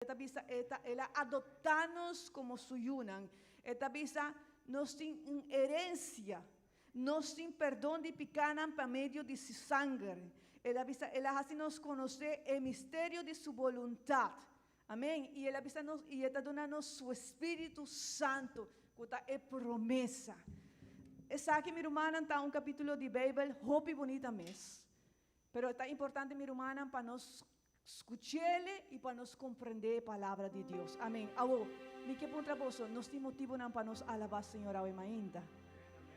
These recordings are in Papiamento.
E ta bisa e ta el a adoptá nos komo su yunan. E ta bisa nos tin un herensia. Nos tin perdon di pikánan pa medio di su sanger. El a bisa el a hasi nos konosé e misterio di su boluntat. Amén. I el a bisa nos i e ta duna nos su Spiritu Santu ku ta e promesa. Esaki mi rumannan ta un kapítulo di Beibel hopi bunita mes. Pero ta importante mi rumannan pa nos Skuch'El i pa nos komprendé e Palabra di Dios. Amen. Awo, mi ke puntra boso, nos tin motibunan pa nos alabá Señor awe mainta?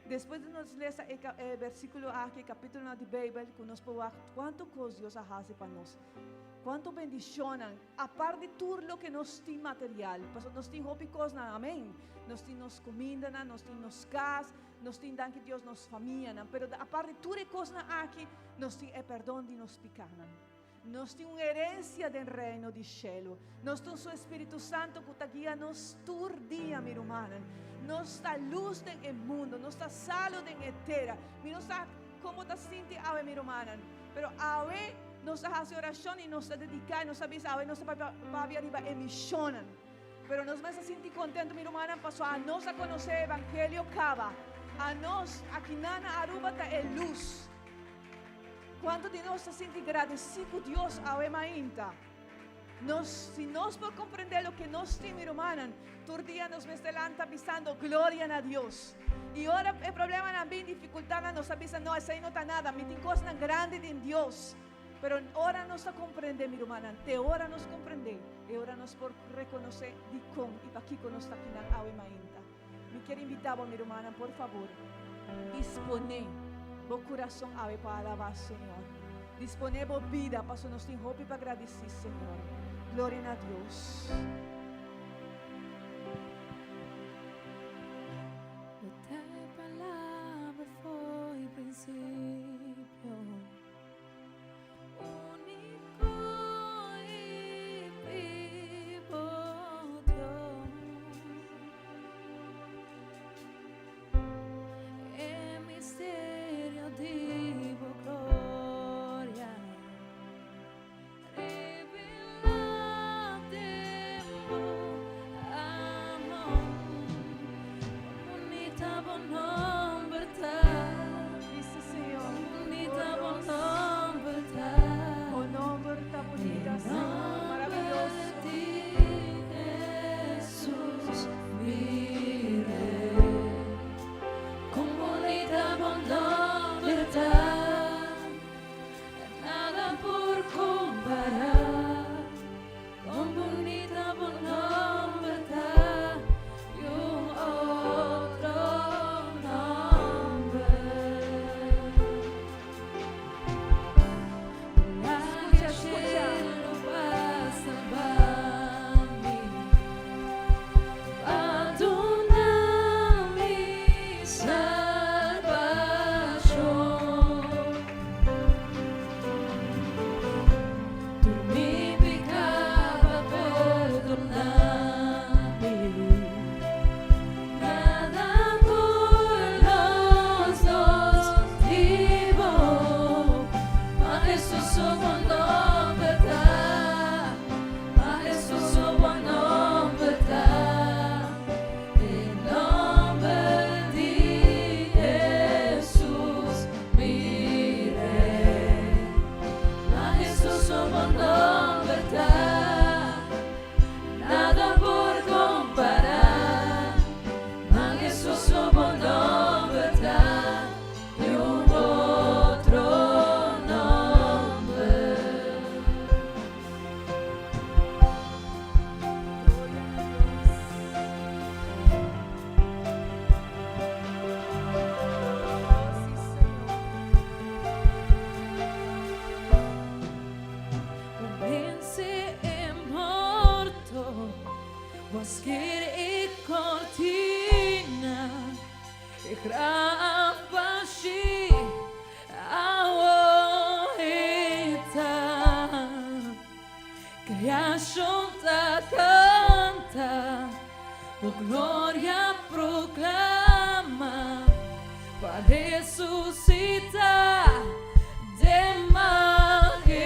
Despues di nos lesa e e bersíkulo aki, e kapítulonan di Beibel, ku nos por wak kuantu kos Dios a hasi pa nos, kuantu bendishonnan, apart di tur loke nos tin material, pasobra nos tin hopi kosnan, amen. Nos tin nos kumindanan, nos tin nos kas, nos tin, danki Dios, nos famianan, pero apart di tur e kosnan aki, nos tin e pèrdon di nos pikánan. Nos tin un herencia den Reino di Shelu. Nos tin su Espíritu Santo cu ta guia nos tur dia, mi rumannan. Nos ta luz den e mundo. Nos ta salo den e tera. Mi no sa con bo ta sinti awe, mi rumannan, pero awe nos ta haci oracion y nos ta dedica y nos ta bisa awe nos ta papia riba e misionnan. Pero nos mester sinti contento, mi rumannan, pasobra anos a conoce e Evangelio caba. Anos akinan na Aruba ta e luz. Cuanto di nos ta sinti gradeci cu Dios awe mainta? Nos, si nos por comprende loke nos tin, mi rumannan, tur dia nos mester lanta bisando gloria na Dios. Y ora e problemanan bin, dificultadnan, nos ta bisa, no, esey no ta nada, mi tin cosnan grandi den Dios. Pero ora nos ta comprende, mi rumannan, te ora nos comprende, e ora nos por reconoce dicon y pakico nos ta kinan awe mainta. Mi kier invita bo, mi rumannan, por fabor, dispone bo curason awe pa alaba Señor. Dispone bo bida, paso nos tin hopi pa gradici Señor. Gloria na Dios. Bo ta e palabra fo'i principio. Único y vivo Dios. E misterio di bo gloria revelá den bo amor. Con bunita bo nomber ta. Bisa Señor. Bunita Oh bo Dios. nomber ta. Bo nomber ta bunita, Señor. Maravilloso. Di Jesus, mi Rey. Con bunita bo nomber ta. Nada por compara. Con bunita bo nomber ta. Y un otro nomber. Escucha, escucha. Pa salba mi, pa duna mi salbacion. Tur mi pica b'a perdona mi. Nada por los dos vivo, Ma Jesus su bo nomber ta, Ma Jesus su bo nomber ta, Den nomber di Jesus, mi Rey. Ma Jesus su bo nomber ta, Nada por compara. Ma Jesus su bo nomber ta, Y un otro nomber. Gloria na Dios. Oh, sí, Señor. Vence e morto, Bo a sker e cortina, E graf bashi awo e ta. Creacion ta canta, Bo gloria proclama, Pa resucita den majestad.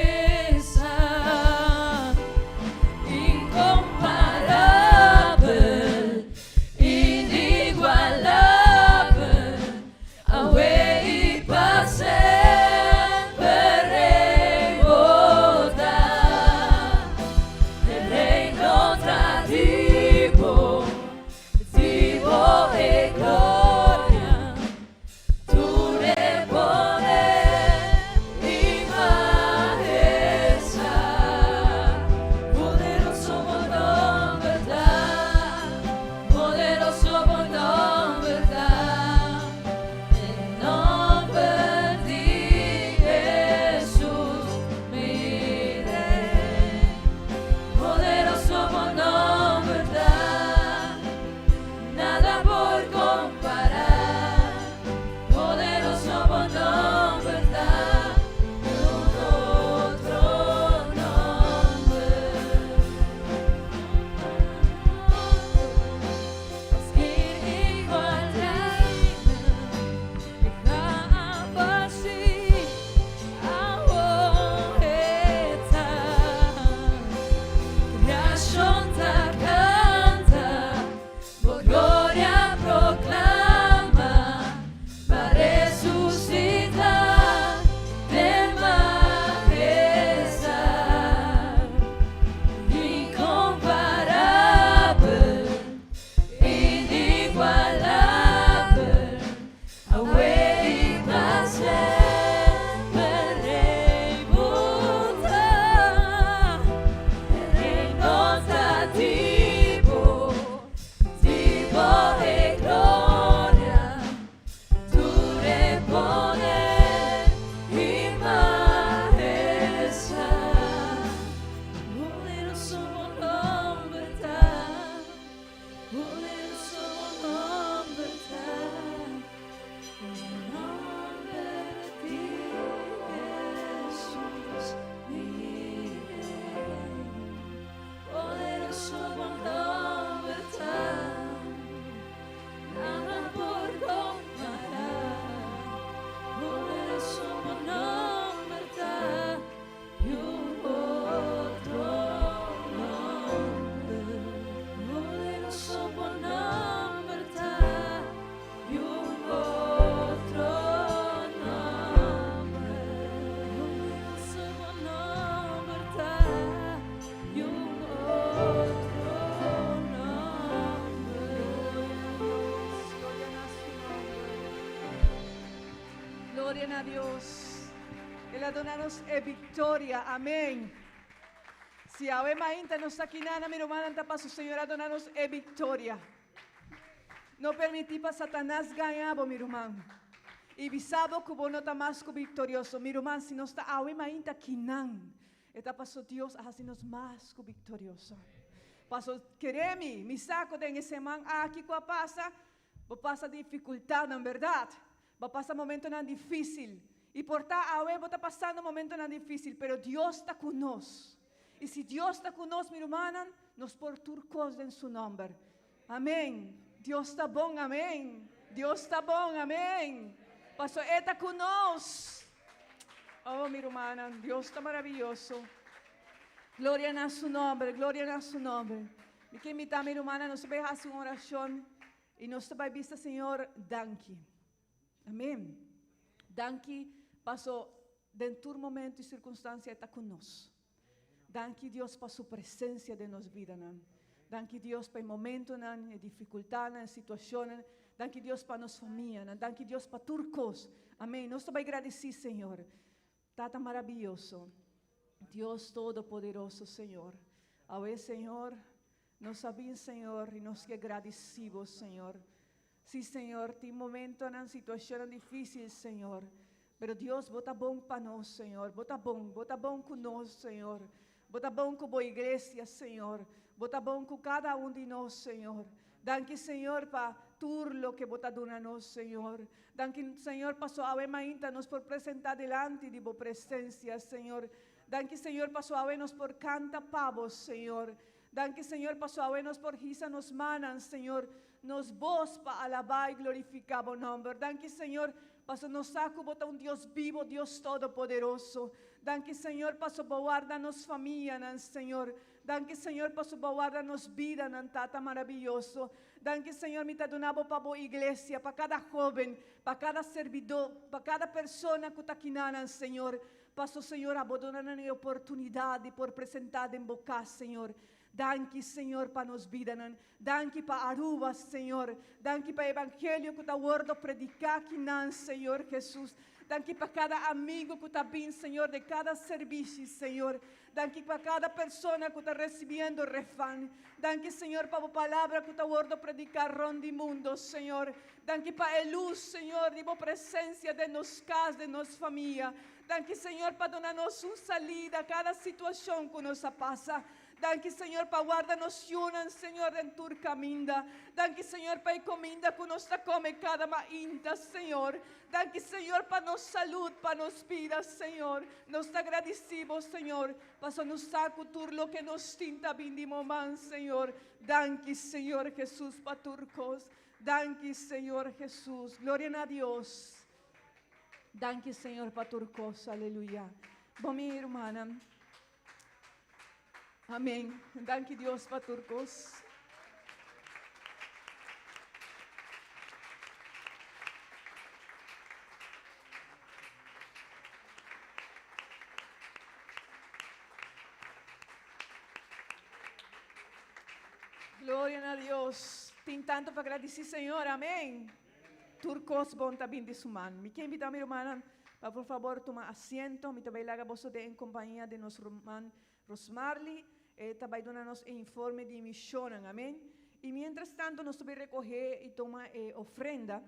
Gloria na Dios. El a duna nos e victoria. Amén. Si awe mainta nos ta akinan, mi rumannan, ta paso Señor a duna nos e victoria. No permití pa Satanas gaña bo, mi ruman. I bisa bo ku bo no ta mas ku viktorioso. Mi ruman, si nos ta awe mainta akinan, e ta paso Dios a hasi nos mas ku viktorioso. Paso, kere mi, mi sa ku den e seman aki ku a pasa, bo pasa difikultatnan, bèrdat? Bo pasa momentonan difísil. I por ta awe bo ta pasando momentonan difísil, pero Dios ta ku nos. I si Dios ta ku nos, mi rumannan, nos por tur kos den Su nòmber. Amén. Dios ta bon, amén. Dios ta bon, amén. Paso E ta ku nos. Oh, mi rumannan, Dios ta maravioso. Gloria na Su nòmber, gloria na Su nòmber. Mi ke invitá mi rumannan, nos ta bai hasi un orashon i nos ta bai bisa Señor danki. Amén. Danki paso den tur momento i sirkunstansia E ta ku nos. Danki Dios pa su presencia den nos bidanan. Danki Dios pa e momentonan, e dificultadnan, e situacionnan. Danki Dios pa nos famianan. Danki Dios pa tur cos. Amen. Nos ta bay gradici Señor. Tata maravilloso, Dios todopoderoso Señor. Awe Señor, nos a bin Señor y nos ke gradici bo Señor. Sí, Señor, tin momentonan, situacionnan difícil, Señor. Pero Dios, bo ta bon pa nos, Señor. Bo ta bon, bo ta bon ku nos, Señor. Bo ta bon ku bo iglesia, Señor. Bo ta bon ku kada un di nos, Señor. Danki, Señor, pa tur loke bo ta duna nos, Señor. Danki, Señor, paso awe mainta nos por presentá dilanti di bo presencia, Señor. Danki, Señor, paso awe nos por kanta pa bo, Señor. Danki Señor paso awe nos por hisa nos mannan Señor, nos bos pa alabá i glorifiká bo nòmber. Danki Señor paso nos sa ku bo ta un Dios bibo, Dios todopoderoso. Danki Señor paso bo warda nos famianan Señor. Danki Señor paso bo warda nos bidanan Tata marabiyoso. Danki Señor mi ta duna bo pa bo iglesia, pa kada hóben, pa kada serbidó, pa kada persona ku ta kinanan Señor. Paso Señor a bo duna nan e oportunidad di por presenta den bo cas Señor. Danki Señor pa nos bidanan. Danki pa Aruba Señor. Danki pa evangelio cu ta wordo predica aki nan Señor Jesus. Danki pa cada amigo cu ta bin Señor den cada servici Señor. Danki pa cada persona cu ta recibiendo refan. Danki Señor pa bo palabra cu ta wordo predica rond di mundo Señor. Danki pa e lus, Señor, di bo presencia den nos cas, den nos famia. Danki, Señor, pa duna nos un salida cada situacion cu nos a pasa. Danki, Señor, pa warda nos yunan, Señor, den tur caminda. Danki, Señor, pa e cominda cu nos ta come cada mainta, Señor. Danki, Señor, pa nos salud, pa nos bida, Señor. Nos ta gradici bo, Señor, pasobra nos sa cu tur loke nos tin ta bin di bo man, Señor. Danki, Señor Jesus, pa tur cos. Danki Señor Jesus. Gloria na Dios. Danki Señor pa tur cos. Aleluya. Bon mi hermana. Amén. Danki Dios pa tur cos. Gloria na Dios. Tin tanto pa gradici Señor. Amén. Tur cos bon ta bin di su man. Mi ke invita mi rumannan pa por favor tuma asiento. Mi ta bay laga boso den en compañia di nos ruman Rosmarly. E ta bay duna nos e informe di misionnan. Amén. Y mientras tanto nos ta bay recoge y tuma e ofrenda.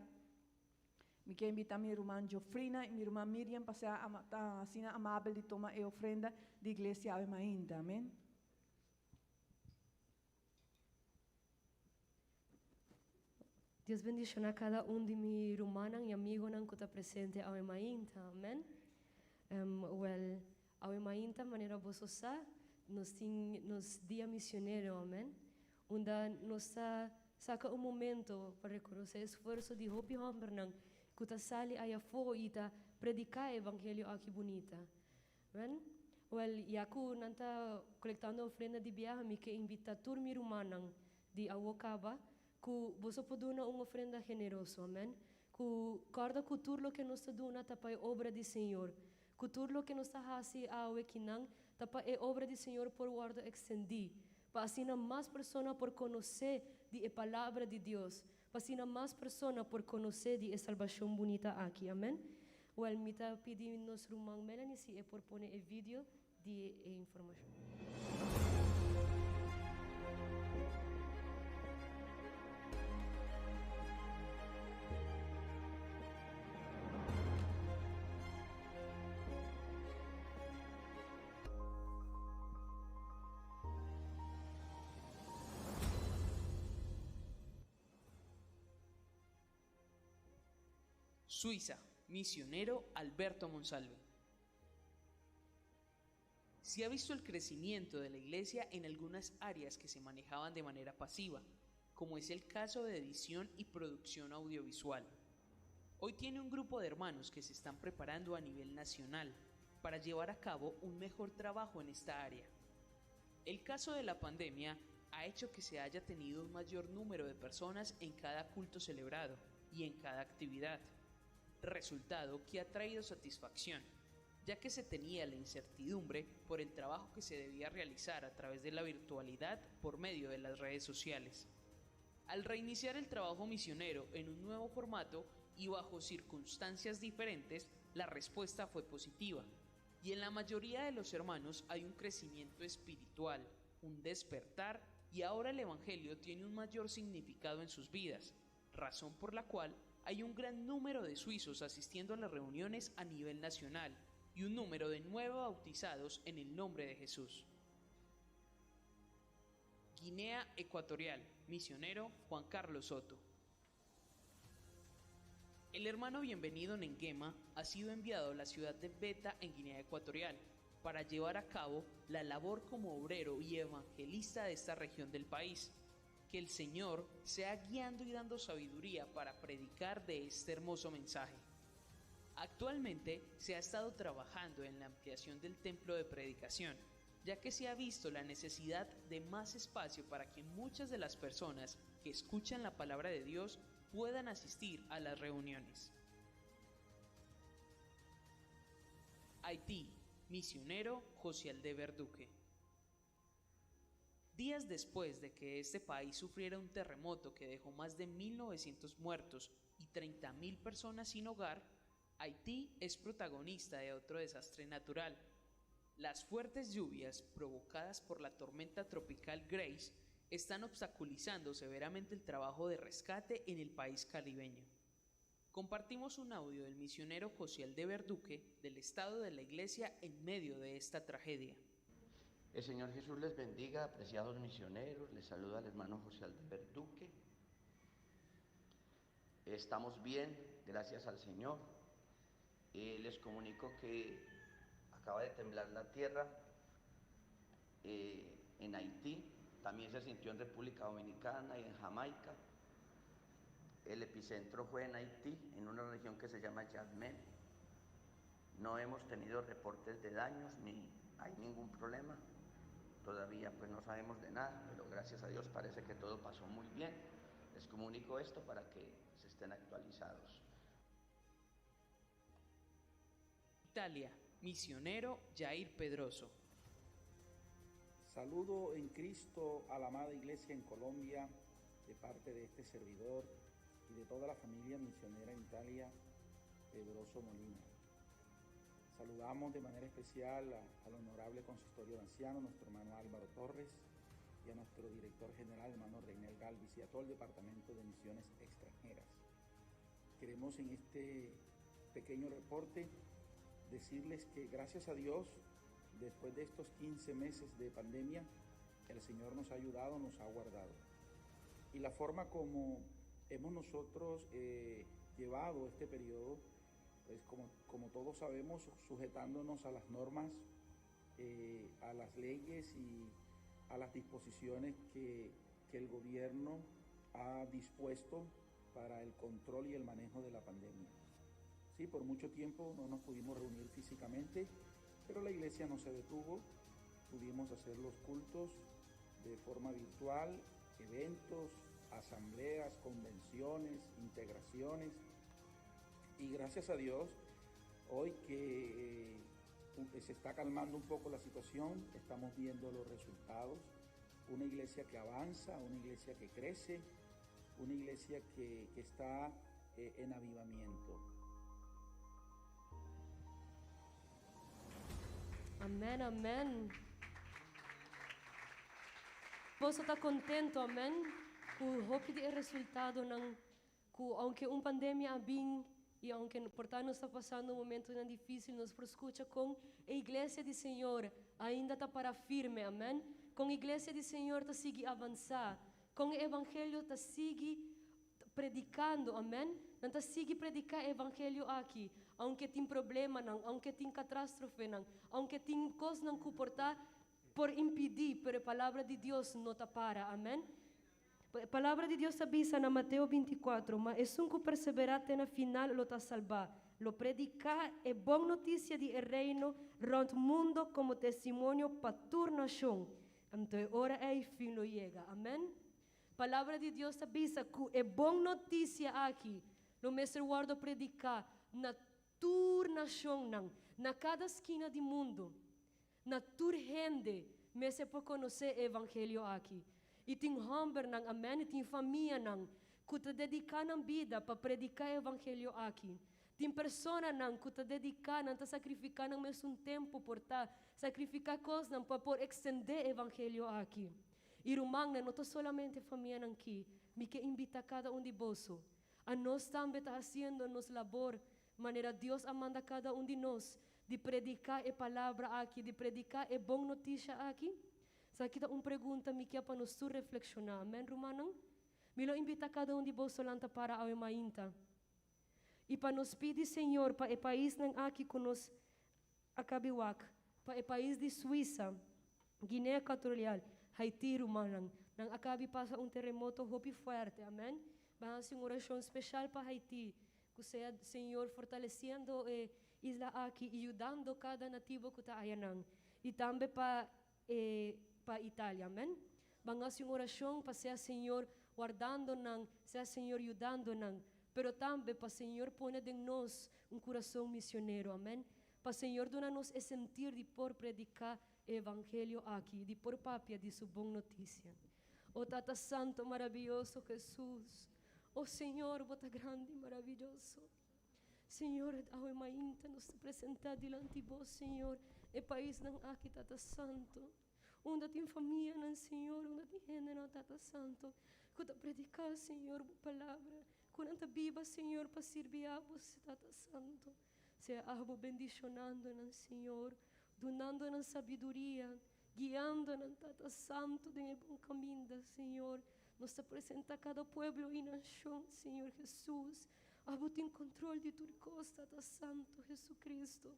Mi ke invita mi ruman Jofrina y mi ruman Miriam pa sea ta asina amabel di tuma e ofrenda di iglesia awe mainta. Amén. Dios bendiciona cada un di mi rumannan y amigonan cu ta presente awe mainta. Amen. Um, well, awe mainta, manera boso sa, nos tin nos dia misionero. Amen. Unda nos ta saca un momento pa reconoce esfuerzo di hopi hombernan cu ta sali ayafo y ta predica e evangelio aki bunita. Amen. Wel, ya cu nan ta colectando ofrenda di biaha, mi ke invita tur mi rumannan di awo caba cu boso por duna un ofrenda generoso. Amen. Cu corda cu tur loke nos ta duna ta pa e obra di Señor. Cu tur loke nos ta haci awe kinan ta pa e obra di Señor por wordo extendi, pa asina mas persona por conoce di e Palabra di Dios, pa asina mas persona por conoce di e salbacion bunita aki. Amen. Wèl, mi ta pidi nos ruman Melanie si e por pone e video di e informashon. Suiza, misionero Alberto Monsalve. Se ha visto el crecimiento de la iglesia en algunas áreas que se manejaban de manera pasiva, como es el caso de edición y producción audiovisual. Hoy tiene un grupo de hermanos que se están preparando a nivel nacional para llevar a cabo un mejor trabajo en esta área. El caso de la pandemia ha hecho que se haya tenido un mayor número de personas en cada culto celebrado y en cada actividad, resultado que ha traído satisfacción, ya que se tenía la incertidumbre por el trabajo que se debía realizar a través de la virtualidad por medio de las redes sociales. Al reiniciar el trabajo misionero en un nuevo formato y bajo circunstancias diferentes, la respuesta fue positiva, y en la mayoría de los hermanos hay un crecimiento espiritual, un despertar, y ahora el Evangelio tiene un mayor significado en sus vidas, razón por la cual hay un gran número de suizos asistiendo a las reuniones a nivel nacional y un número de nuevos bautizados en el nombre de Jesús. Guinea Ecuatorial, misionero Juan Carlos Soto. El hermano Bienvenido Nenguema ha sido enviado a la ciudad de Beta en Guinea Ecuatorial para llevar a cabo la labor como obrero y evangelista de esta región del país. Que el Señor sea guiando y dando sabiduría para predicar de este hermoso mensaje. Actualmente se ha estado trabajando en la ampliación del templo de predicación, ya que se ha visto la necesidad de más espacio para que muchas de las personas que escuchan la palabra de Dios puedan asistir a las reuniones. Haití, misionero José Aldeber Duque. Días después de que este país sufriera un terremoto que dejó más de 1.900 muertos y 30.000 personas sin hogar, Haití es protagonista de otro desastre natural. Las fuertes lluvias provocadas por la tormenta tropical Grace están obstaculizando severamente el trabajo de rescate en el país caribeño. Compartimos un audio del misionero José Aldeber Duque del estado de la iglesia en medio de esta tragedia. El Señor Jesús les bendiga, apreciados misioneros. Les saluda el hermano José Aldeber Duque. Estamos bien, gracias al Señor. Les comunico que acaba de temblar la tierra en Haití. También se sintió en República Dominicana y en Jamaica. El epicentro fue en Haití, en una región que se llama Jacmel. No hemos tenido reportes de daños ni hay ningún problema. Todavía no sabemos de nada, pero gracias a Dios parece que todo pasó muy bien. Les comunico esto para que se estén actualizados. Italia, misionero Jair Pedroso. Saludo en Cristo a la amada iglesia en Colombia de parte de este servidor y de toda la familia misionera en Italia, Pedroso Molina. Saludamos de manera especial al honorable consistorio de ancianos, nuestro hermano Álvaro Torres, y a nuestro director general, hermano Reinel Galvis, y a todo el departamento de misiones extranjeras. Queremos en este pequeño reporte decirles que gracias a Dios, después de estos 15 meses de pandemia, el Señor nos ha ayudado, nos ha guardado. Y la forma como hemos nosotros llevado este periodo, como todos sabemos, sujetándonos a las normas, a las leyes y a las disposiciones que el gobierno ha dispuesto para el control y el manejo de la pandemia. Sí, por mucho tiempo no nos pudimos reunir físicamente, pero la iglesia no se detuvo, pudimos hacer los cultos de forma virtual, eventos, asambleas, convenciones, integraciones, y gracias a Dios, hoy que se está calmando un poco la situación, estamos viendo los resultados, una iglesia que avanza, una iglesia que crece, una iglesia que está en avivamiento. Amèn, amèn. Boso ta kontentu, amèn, ku hopi di e resultadonan ku ounke un pandemia a bin i ounke por ta nos ta pasando momentunan difísil, nos por skucha kon e iglesia di Señor ainda ta para firme, amèn, kon iglesia di Señor ta sigui avansá, kon e evangelio ta sigui predikando, amèn, nan ta sigui prediká e evangelio aki, ounke tin problemanan, ounke tin katràstrofenan, ounke tin kosnan ku por ta por impidí, pero e palabra di Dios no ta para, amèn. E Palabra di Dios ta bisa na Mateo 24, Ma esun ku perseverá te na final lo ta salbá. Lo prediká e bon notisia di e Reino rònt mundu komo testimonio pa tur nashon. Anto e ora ei fin lo yega. Amèn. Palabra di Dios ta bisa ku e bon notisia aki lo mester wòrdu prediká na tur nashonnan, na kada skina di mundu. Na tur hende mester por konosé e evangelio aki. I tin hòmbernan, amèn, i tin famianan ku ta dediká nan bida pa prediká e evangelio aki. Tin personanan ku ta dediká, nan ta sakrifiká nan mesun tempu por ta sakrifiká kosnan pa por ekstendé e evangelio aki. I rumannan, no ta solamente famianan ki, mi ke invitá kada un di boso. Anos tambe ta hasiendo nos labor manera Dios a manda kada un di nos di prediká e palabra aki, di prediká e bon notisha aki? Esaki ta un pregunta mi kia pa nos tur reflekshoná. Amèn, rumannan? Mi lo invitá kada un di boso lanta para awe mainta i pa nos pidi Señor pa e paisnan aki ku nos a kabi wak, pa e pais di Suisa, Guinea Ekuatorial, Haití, rumannan. Nan a kabi pasa un teremoto hopi fuerte. Amèn? Ban hasi un orashon speshal pa Haití. Ku sea Señor fortalesiendo e isla aki i yudando kada nativo ku ta ayanan. I tambe pa e pa Italia. Amen. Ban hasi un orashon pa sea Señor wardando nan, sea Señor yudando nan, pero tambe pa Señor pone den nos un kurason misionero. Amen. Pa Señor duna nos e sentir di por prediká e evangelio aki, di por papia di su bon notisia. O Tata Santo maraviyoso Jesus, O Señor, bo ta grandi i maraviyoso. Señor, awe mainta nos ta presentá dilanti bo, Señor, e paisnan aki, Tata Santo. Unda tin famianan, Señor, unda tin hendenan, Tata Santo, ku ta prediká, Señor, bo palabra, ku nan ta biba, Señor, pa sirbi abo, Tata Santo. Sea abo bendishonando nan, Señor, dunando nan sabiduria, Guiando nan Tata Santo den e bon caminda, Señor. Nos ta presenta cada pueblo y nacion, Señor Jesus. Abo tin control di tur cos, Tata Santo Jesucristo.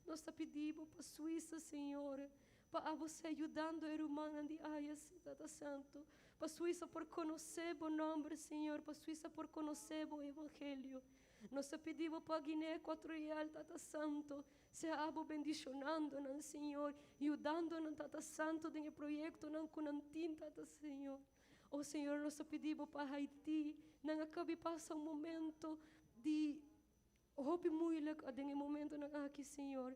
Nos ta pidi Bo pa Suiza, Señor, pa Abo sea yudando e rumannan di aya, Tata Santo. Pa Suiza por conoce Bo nomber, Señor, pa Suiza por conoce Bo Evangelio. Nos ta pidi Bo pa Guinea Ecuatorial, Tata Santo. Sea abo bendishonando nan, Señor, yudando nan, Tata Santo, den e proyektonan ku nan tin, Tata Señor. O Señor, nos ta pidi Bo pa Haití. Nan a kabi pasa un momento di hopi moeilijk den e momentonan aki, Señor.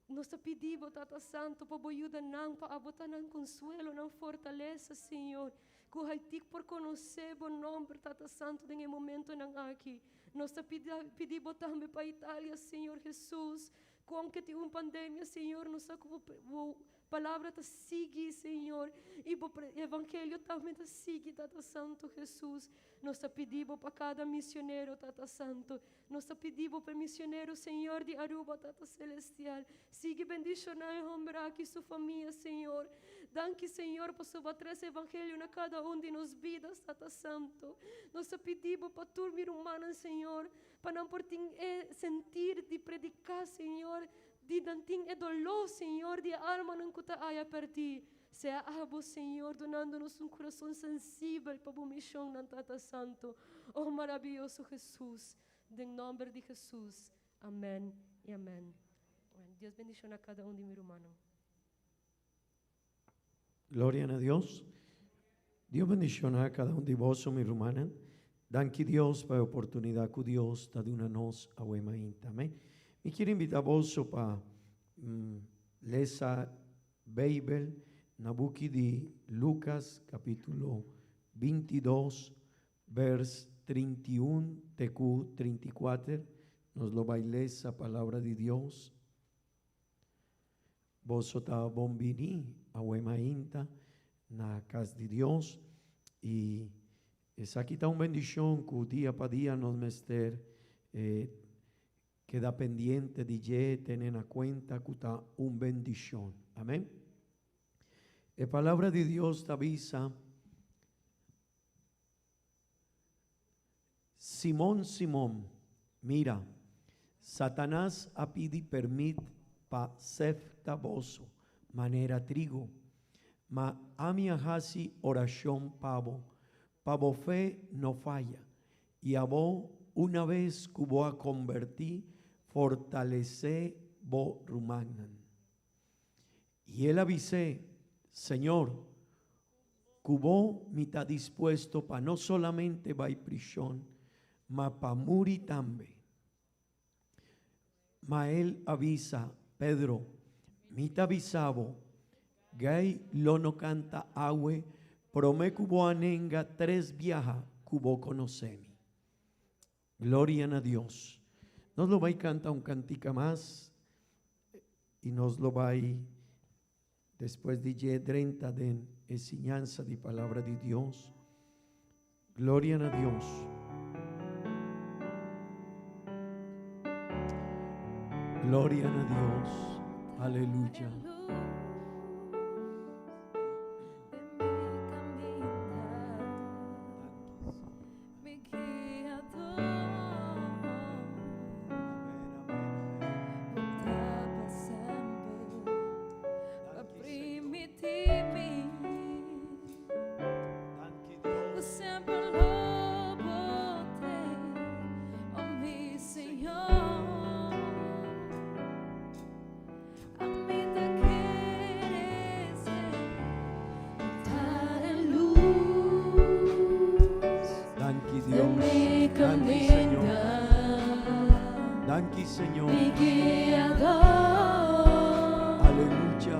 Nos ta pidi Bo, Tata Santo, pa Bo yuda nan, pa abo ta nan konsuelo, nan fortalesa, Señor. Ku Haití por konosé Bo nomber, Tata Santo, den e momentonan aki. Nos ta pidi Bo tambe pa Italia, Señor Jesus. Ku aunke tin un pandemia, Señor, nos sa ku Bo palabra ta sigui, Señor, i Bo evangelio tambe ta sigui, Tata Santo Jesus. Nos ta pidi Bo pa kada misionero, Tata Santo. Nos ta pidi Bo pa e misionero, Señor, di Aruba, Tata Celestial. Sigui bendiciona e homber aki y su famia, Señor. Danki, Señor, pasobra Bo a trece evangelio na cada un di nos bidas, Tata Santo. Nos ta pidi Bo pa tur mi rumannan, Señor, pa nan por tin e sentir di predica, Señor, di nan tin e dolor, Señor, di e almanan cu ta aya perdi. Sea Abo, Señor, dunando nos un curason sensibel pa Bo misionnan, Tata Santo. Oh, maraviyoso Jesus. Den nomber di Jesus. Amen y amen. Dios bendiciona cada un di mi rumannan. Gloria na Dios. Dios bendiciona cada un di boso, mi rumannan. Danki Dios pa e oportunidad cu Dios ta duna nos awe mainta. Amen. Mi kier invita boso pa mm, lesa Beibel na buki di Lucas capítulo 22 vers 31 te cu 34. Nos lo bai lesa palabra di Dios. Boso ta bon bini awe mainta na cas di Dios y esaki ta un bendicion cu dia pa dia nos mester keda pendiente di dje, tene na cuenta cu ta un bendicion. Amen. E palabra di Dios ta bisa, Simon, Simon, mira, Satanas a pidi permit pa sefta boso, manera trigo. Ma ami a hasi orashon pa bo, pa bo fe no faya. I abo, una bes ku bo a kombertí, fortalesé bo rumannan. I el a bis'é, Señor, ku bo mi ta dispuesto pa no solamente bai prishon, ma pa muri tambe. Ma el a bisa, Pedro, mi ta bisa bo, gai lo no kanta awe promé ku bo a nenga tres biaha ku bo konosé mi. Gloria na Dios. Nos lo bai canta un cantica mas y nos lo bai despues di dje drenta den e siñansa di palabra di Dios. Gloria na Dios. Gloria na Dios. Aleluya. Danki Dios. Danki Señor. Danki Señor. Aleluya.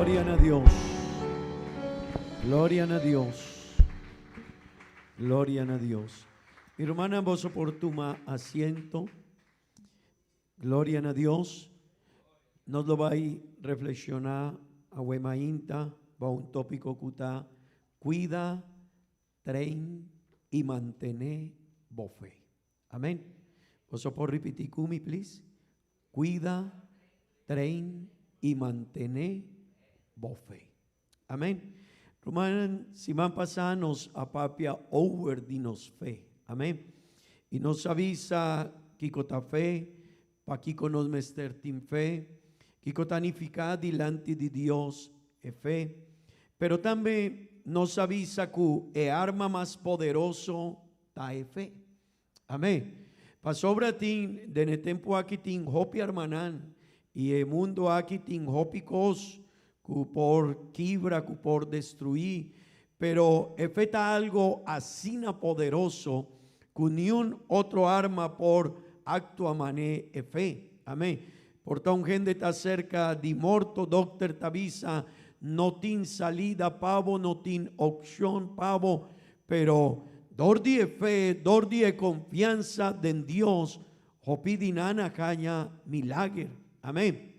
Gloria na Dios. Gloria na Dios. Gloria na Dios. Mi rumannan, boso por tuma asiento. Gloria na Dios. Nos lo bai reflexiona awe mainta bao un topico cu ta Cuida, Train y Mantene bo Fe. Amen. Boso por ripiti cu mi, please? Cuida, train y mantene bo fe. Amen. Rumannan, siman pasá nos a papia over di nos fe. Amen. Y nos a bisa kiko ta fe, pakiko nos mester tin fe, kiko ta nifiká dilanti di Dios e fe. Pero tambe nos a bisa ku e arma mas poderoso ta e fe. Amén. Pasobra tin, den e tempu aki tin hopi armanan, i e mundu aki tin hopi kos ku por kibra, ku por destruí, pero e fe ta algo asina poderoso ku niun otro arma por aktua mané e fe. Amén. Por ta un hende ta serka di morto, dokter ta bisa, no tin salida pa bo, no tin opshon pa bo, Pero dor di e fe, dor di e konfiansa den Dios, hopi di nan a haña milager. Amen.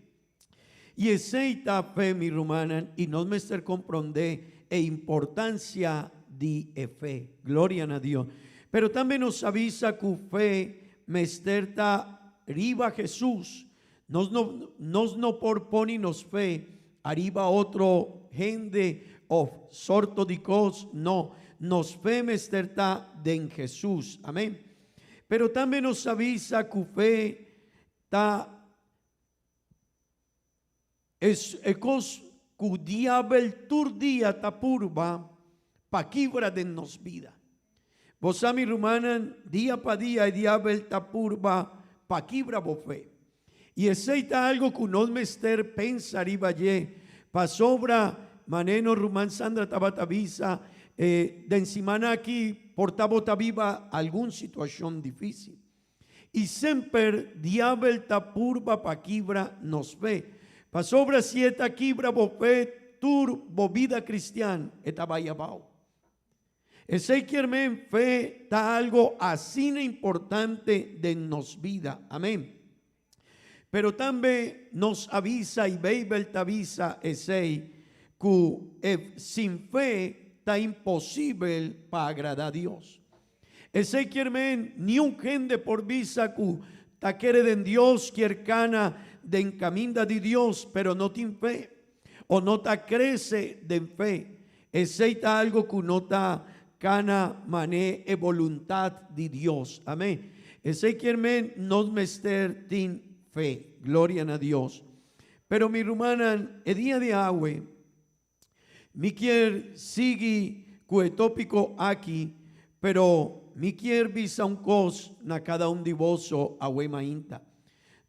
I esei ta fe, mi rumannan, i nos mester komprondé e importansia di e fe. Gloria na Dios. Pero tambe nos a bisa ku fe mester ta riba Hesus. Nos no, nos no por pone nos fe ariba otro hende of sorto di cos, no, nos fe mester ta den Jesus. Amen. Pero tambe nos a bisa cu fe ta es e cos cu diabel tur dia ta purba pa kibra den nos bida. Bo sa mi rumannan, dia pa dia e diabel ta purba pa kibra bo fe. I esei ta algo ku nos mester pensa riba dje, pasobra manera nos ruman Sandra tabata bisa, e den simana aki por ta bo ta biba algun situashon difisil. I semper diabel ta purba pa kibra nos fe. Pasobra si e ta kibra bo fe, tur bo bida kristian e ta bai abao. Esei kier men fe ta algo asina importante den nos bida. Amen. Pero tambe nos a bisa y Beibel ta bisa esei cu e sin fe ta imposibel pa agrada Dios. Esei kier men niun hende por bisa cu ta kere den Dios kier cana den caminda di Dios pero no tin fe. O no ta crece den fe. Esey ta algo cu no ta cana mane e boluntad di Dios. Amen. Esey kier men nos mester tin fe. Gloria na Dios. Pero mi rumannan, e dia di awe, mi kier sigui cu e topico aki, pero mi kier bisa un cos na cada un di boso awe mainta.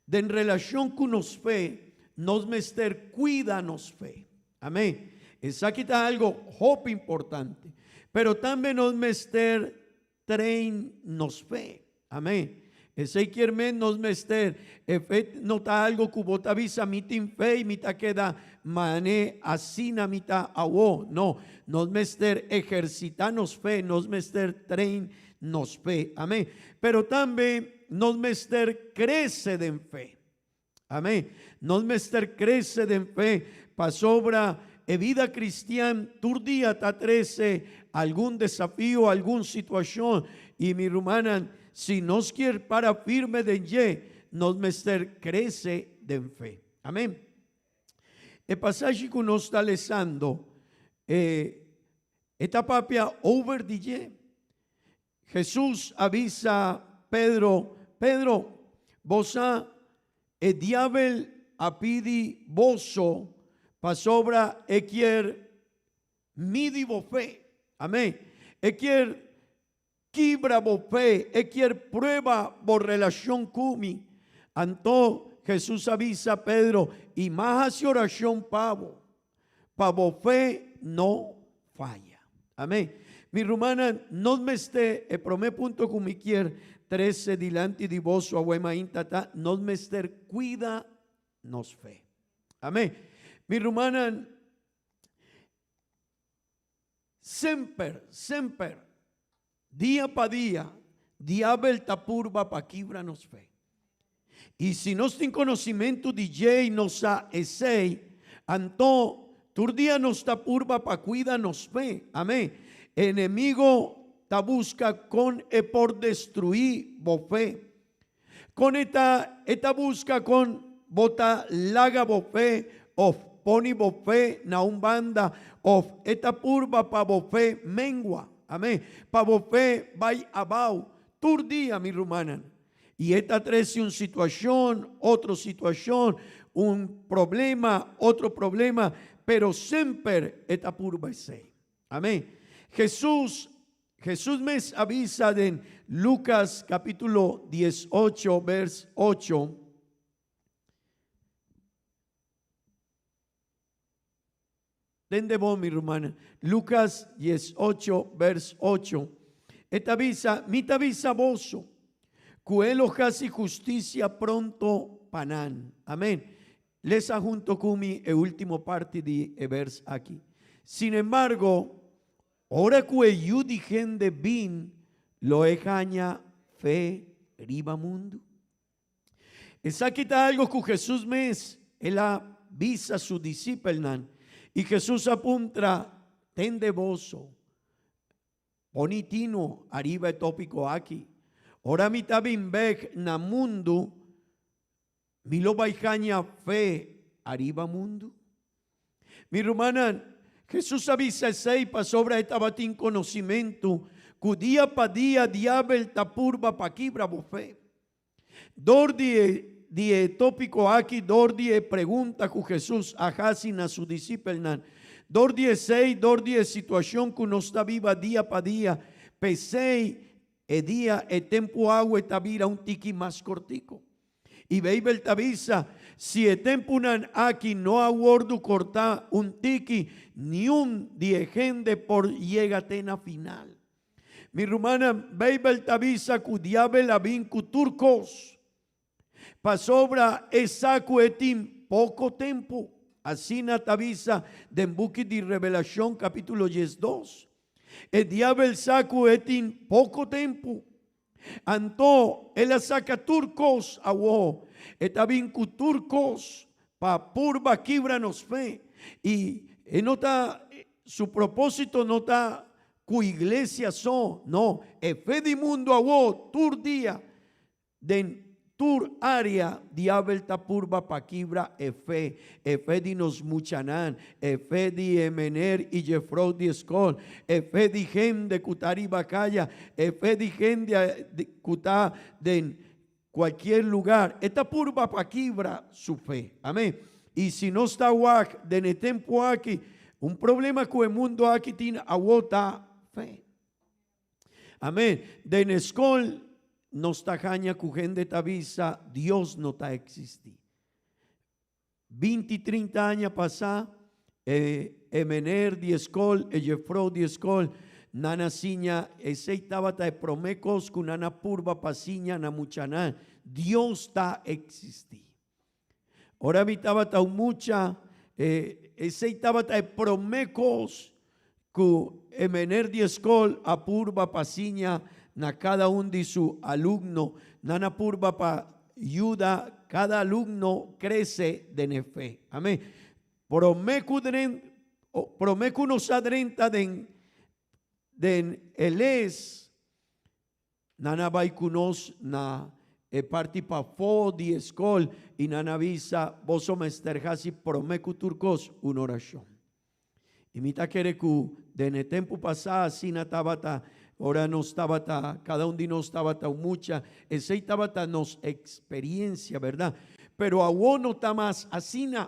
Den relacion cu nos fe, nos mester cuida nos fe. Amén. Esaki ta algo hopi importante. Pero tambe nos mester train nos fe. Amén. Esey kier men nos mester, e fe no ta algo cu bo ta bisa mi tin fe y mi ta keda mane asina mi ta awo. No, nos mester ehercita nos fe, nos mester train nos fe. Amén. Pero tambe nos mester crece den fe. Amén. Nos mester crece den fe pasobra e vida cristian tur dia ta trece algun desafio, algun situacion y mi rumannan si nos kier para firme den dje nos mester crece den fe. Amén. E pasashi cu nos ta lesando e e ta papia over di dje. Hesus a bisa Pedro, Pedro, bo sa, e diabel a pidi boso pasobra e kier midi bo fe. Amén. E kier kibra bo fe, e kier prueba bo relashon ku mi. Anto Hesus a bisa Pedro, I mas hasi orashon pa bo. Pa bo fe no faya. Amén. Mi rumannan, nos mester, e promé punto ku mi kier trese dilanti di boso awe mainta ta, nos mester kuida nos fe. Amén. Mi rumannan, Semper, semper, dia pa dia, diabel ta purba pa kibra nos fe. I si nos tin conocimentu di dje i nos sa esei, anto tur dia nos ta purba pa cuida nos fe. Amen. Enemigo ta busca con e por destrui bo fe. Con e ta e ta busca con bo ta laga bo fe of poni bo fe na un banda of e ta purba pa bo fe mengua. Amen. Pa bo fe bai abao tur dia, mi rumannan. I e ta trece un situacion, otro situacion, un problema, otro problema, pero semper e ta purba esey. Amen. Jesus, Jesus mes a bisa den Lucas capítulo 18, vers 8. Tende bon, mi rumannan. Lucas 18, vers 8. E ta bisa, Mi ta bisa boso, ku e lo hasi hustisia pronto pa nan. Amen. Lesa hunto ku mi e ultimo parti di e vers aki. Sin embargo, ora ku e Yu di hende bin, lo e haña fe riba mundu? Esaki ta algo ku Hesus mes el a bisa su disipelnan. I Hesus a puntra, Tende boso, poni tino ariba e topiko aki, Ora mi ta bin bek na mundu, mi lo bai haña fe ariba mundu? Mi rumannan, Hesus a bisa esei pasobra e tabatin konosimentu ku dia pa dia Diabel ta purba pa kibra bo fe. Dor di e di e tópiko aki, dor di e pregunta ku Hesus a hasi na su disipelnan, dor di esei, dor di e situashon ku nos ta biba dia pa dia, p'esei e dia, e tempu awe ta bira un tiki mas kortiku. I Beibel ta bisa, Si e tempunan aki no a wordu kortá un tiki, niun di e hende por yega te na final. Mi rumannan, Beibel ta bisa ku Diabel a bin ku tur kos, pasobra e sa ku e tin poko tempu. Asina ta bisa den buki di Revelashon kapítulo 12. E Diabel sa ku e tin poko tempu. Anto el a saka tur kos awó. E ta bin ku tur kos pa purba kibra nos fe. I e no ta, su propósito no ta ku iglesia so, no, e fe di mundu awó tur dia den tur área diabel ta purba pa kibra e fe, e fe di nos muchanan, e fe di e mener i jefrou di skol, e fe di hende ku ta riba kaya, e fe di hende ku ta den kualkier lugar. E ta purba pa kibra su fe. Amen. I si nos ta wak den e tempu aki, un problema ku e mundu aki tin awo ta fe. Amen. Den e skol nos ta haña ku hende ta bisa Dios no ta eksistí. 20, 30 aña pasá e e mener di e skol, e jefrou di e skol, nan a siña, esei tabata e promé kos ku nan a purba pa siña na muchanan, Dios ta eksistí. Ora mi tabata un mucha, e esei tabata e promé kos ku e mener di e skol a purba pa siña na kada un di su alumno. Nan a purba pa yuda kada alumno krese den e fe. Amen. Promé ku dren, promé ku nos a drenta den den e les, Nan a bai ku nos na e parti pafó di e skol i nan a bisa, Boso mester hasi promé ku tur kos un orashon. I mi ta kere ku den e tempu pasá asina tabata, ora nos tabata, kada un di nos tabata un mucha, esei tabata nos eksperiensia, bèrdat? Pero awor no ta mas asina.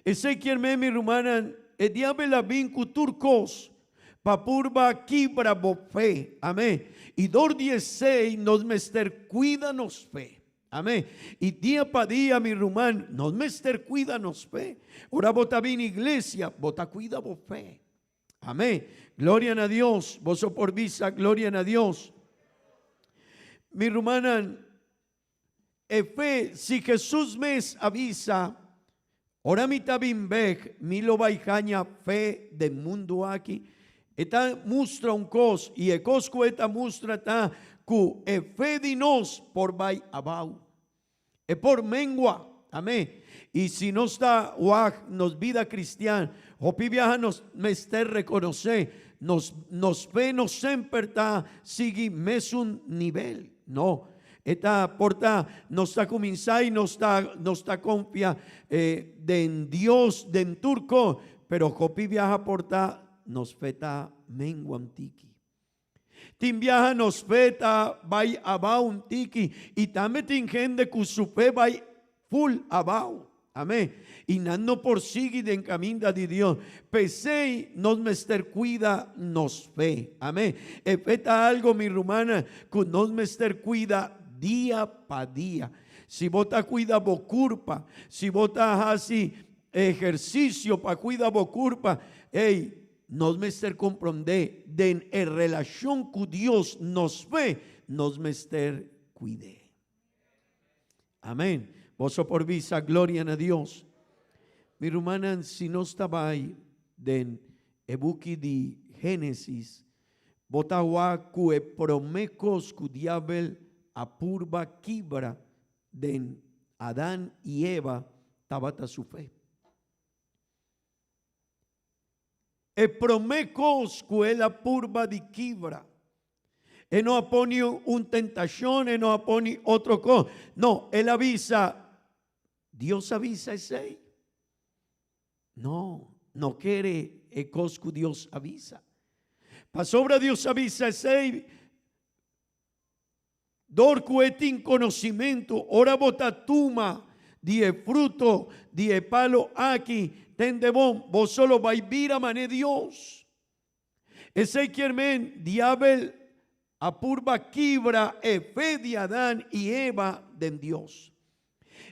Esei kier men, mi rumannan, e diabel a bin ku tur kos pa purba kibra bo fe. Amen. I dor di esei nos mester kuida nos fe. Amen. I dia pa dia, mi ruman, nos mester kuida nos fe. Ora bo ta bini iglesia, bo ta kuida bo fe. Amen. Gloria na Dios. Boso por bisa gloria na Dios. Mi rumannan, E fe, si Hesus mes a bisa, Ora mi ta bin bek, mi lo bai haña fe den mundu aki. E ta mustra un kos, i e kos ku e ta mustra ta ku e fe di nos por bai abou. E por mengua. Amén. I si nos ta wak nos bida kristian, hopi biaha nos mester rekonosé nos nos fe no semper ta sigui mesun nivel. No. E ta por ta nos ta kuminsá i nos ta nos ta konfia den Dios den tur kos, pero hopi biaha por ta nos fe ta mengua un tiki. Tin biaha nos fe ta bai abao un tiki i tambe tin hende ku su fe bai ful abao. Amén. I nan no por sigui den kaminda di Dios. P'esei nos mester kuida nos fe. Amén. E fe ta algo, mi rumannan, ku nos mester kuida dia pa dia. Si bo ta kuida bo kurpa, si bo ta hasi ehersisio pa kuida bo kurpa, ey, Nos mester komprondé den e relashon ku Dios nos fe, nos mester kuid'é. Amén. Boso por bisa gloria na Dios. Mi rumannan, si nos ta bai den e buki di Génesis, bo ta wak ku e promé kos ku diabel a purba kibra den Adan i Eva tabata su fe. E promé kos ku el a purba di kibra. E no a pone un tentashon, e no a pone otro kos. No, el a bisa, Dios a bisa esei? No, no kere e kos ku Dios a bisa. Pasobra Dios a bisa esei, Dor ku e tin konosimentu, ora bo ta tuma di e fruto di e palo aki, tende bon, bo solo bai bira man'e Dios. Esei kier men, diabel a purba kibra e fe di Adan i Eva den Dios.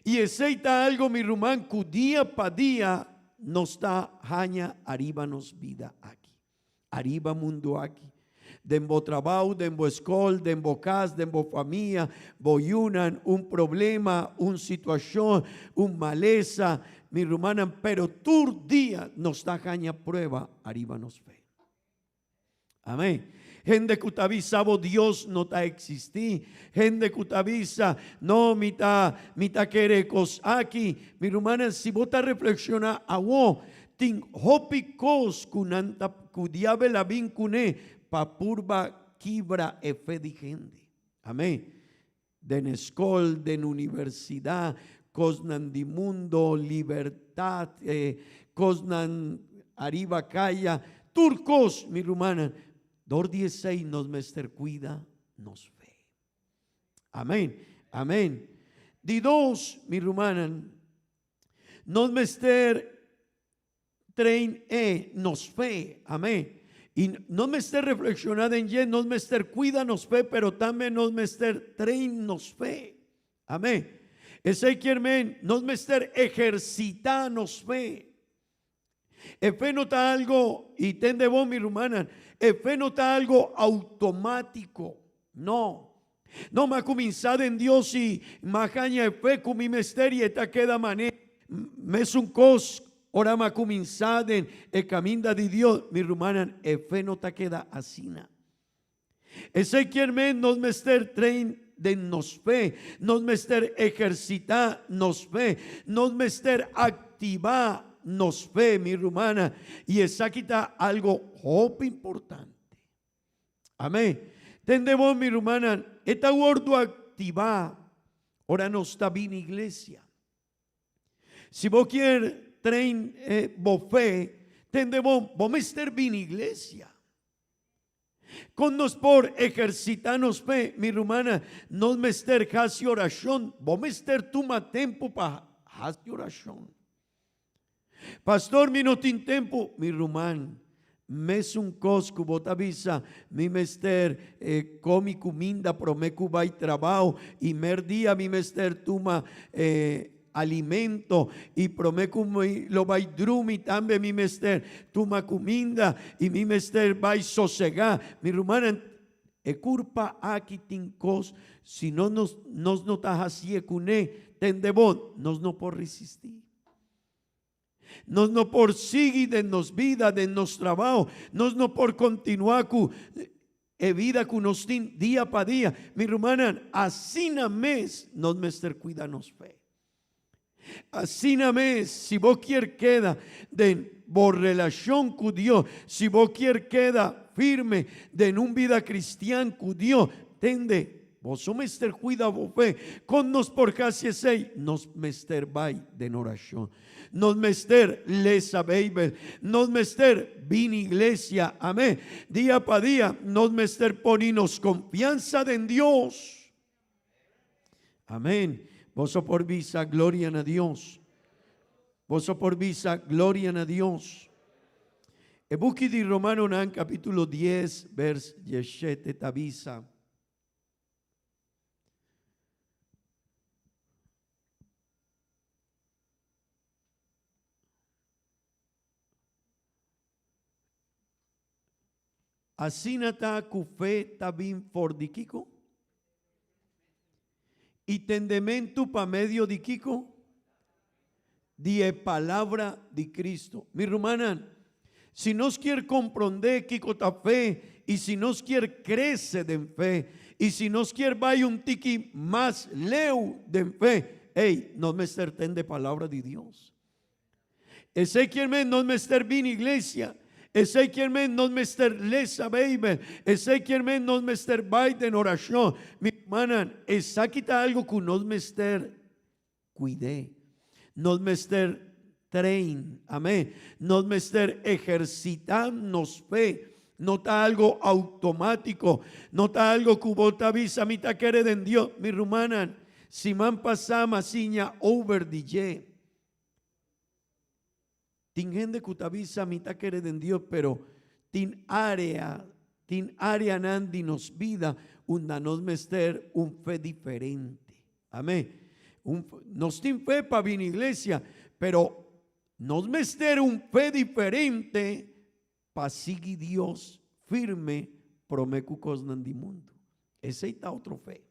I esei ta algo, mi ruman, ku dia pa dia nos ta haña ariba nos bida aki. Ariba mundu aki. Den bo trabou, den bo skol, den bo kas, den bo famia, bo yunan, un problema, un situashon, un malesa, mi rumannan, pero tur dia nos ta haña prueba ariba nos fe. Amén. Hende ku ta bisa bo Dios no ta eksistí. Hende ku ta bisa, no, mi ta, mi ta kere kos aki. Mi rumannan, si bo ta reflekshoná awo, Tin hopi kos ku nan ta ku diabel a bin kuné pa purba kibra e fe di hende. Amén. Den eskol, den universidat, kosnan di mundo, libertat, kosnan ariba kaya, tur kos, mi rumannan, dor di esei nos mester kuida nos fe. Amén. Amén. Di dos, mi rumannan, Nos mester train e nos fe. Amén. Y nos mester reflexiona den dje, nos mester cuida nos fe, pero tambe nos mester train nos fe. Amén. Esey kier men, nos mester ehercita nos fe. E fe no ta algo, y tende bon mi rumannan, e fe no ta algo automatico. No. No m'a cuminsa den Dios y m'a haña e fe cu mi mester y e ta keda mane mesun cos ora m'a cuminsa den e caminda di Dios. Mi rumannan, e fe no ta keda asina. Esey kier men nos mester train den nos fe, nos mester ehercita nos fe, nos mester activa nos fe, mi rumana, y esaki ta algo hopi importante. Amen. Tende bon, mi rumannan, e ta wordo activa ora nos ta bini iglesia. Si bo kier train bo fe, tende bon, bo mester bini iglesia. Kon nos por ehersitá nos fe? Mi rumana, nos mester hasi orashon. Bo mester tuma tempu pa hasi orashon. Pastor, mi no tin tempu. Mi ruman, mesun kos ku bo ta bisa, mi mester komi kuminda promé ku bai trabou i merdia mi mester tuma alimento y prome cu mi lo bay drumi tambe mi mester tuma cuminda y mi mester bay sosega. Mi rumannan, e curpa aki tin cos si no nos nos no ta hacié cune, tende bon, nos no por risisti. Nos no por sigui den nos bida, den nos trabao. Nos no por continua cu e bida cu nos tin dia pa dia. Mi rumannan, asina mes nos mester cuida nos fe. Asina mes, si bo kier keda den bo relacion cu Dios, si bo kier keda firme den un bida cristian cu Dios, tende, boso mester cuida bo fe. Con nos por haci esey? Nos mester bay den oracion. Nos mester lesa Bijbel. Nos mester bini iglesia. Amen. Dia pa dia nos mester poni nos confiansa den Dios. Amén. Boso por bisa gloria na Dios. Boso por bisa gloria na Dios. E buki di Romanonan capítulo 10 vers 17 ta bisa. Asina ta ku fe ta bin for di kiko? I tendementu pa medio di kiko? Di e palabra di Cristo. Mi rumannan, si nos kier komprondé kiko ta fe i si nos kier krese den fe i si nos kier bai un tiki mas leu den fe, ey, nos mester tende palabra di Dios. Esei kier men nos mester bini iglesia. Esei kier men nos mester lesa Beibel. Esei kier men nos mester bai den orashon. Mi rumannan, esaki ta algu ku nos mester kuid'é. Nos mester train. Amén. Nos mester ehersitá nos fe. No ta algu outomátiko. No ta algu ku bo ta bisa mi ta kere den Dios. Mi rumannan, siman pasá mi a siña over di dje. Tin hende ku ta bisa mi ta kere den Dios, pero tin área, tin áreanan di nos bida unda nos mester un fe diferente. Amén. Un, nos tin fe pa bini iglesia, pero nos mester un fe diferente pa sigui Dios firme promé ku kosnan di mundu. Esei ta otro fe.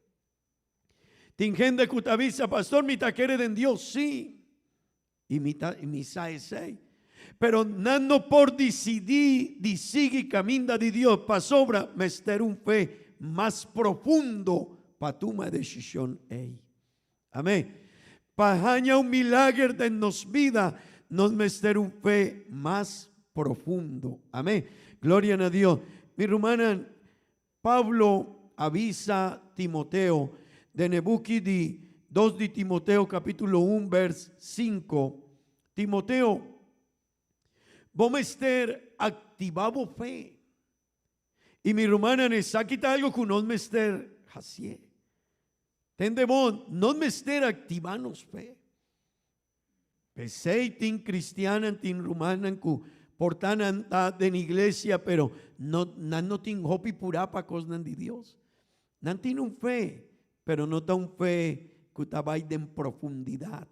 Tin hende ku ta bisa, Pastor, mi ta kere den Dios, sí. I mi ta, mi sa esei. Pero nan no por disidí di sigui kaminda di Dios pasobra mester un fe mas profundo pa tuma e desishon ei. Amén. Pa haña un milager den nos bida, nos mester un fe mas profundo. Amén. Gloria na Dios. Mi rumannan, Pablo a bisa Timoteo den e buki di Dos di Timoteo capítulo un vers cinco, Timoteo, bo mester activa bo fe. I mi rumannan, esaki ta algo cu nos mester hacié. Tende bon, nos mester activa nos fe. P'esei tin cristiannan, tin rumannan cu por ta nan ta den iglesia, pero no, nan no tin hopi purá pa cosnan di Dios. Nan tin un fe, pero no ta un fe cu ta bai den profundidad.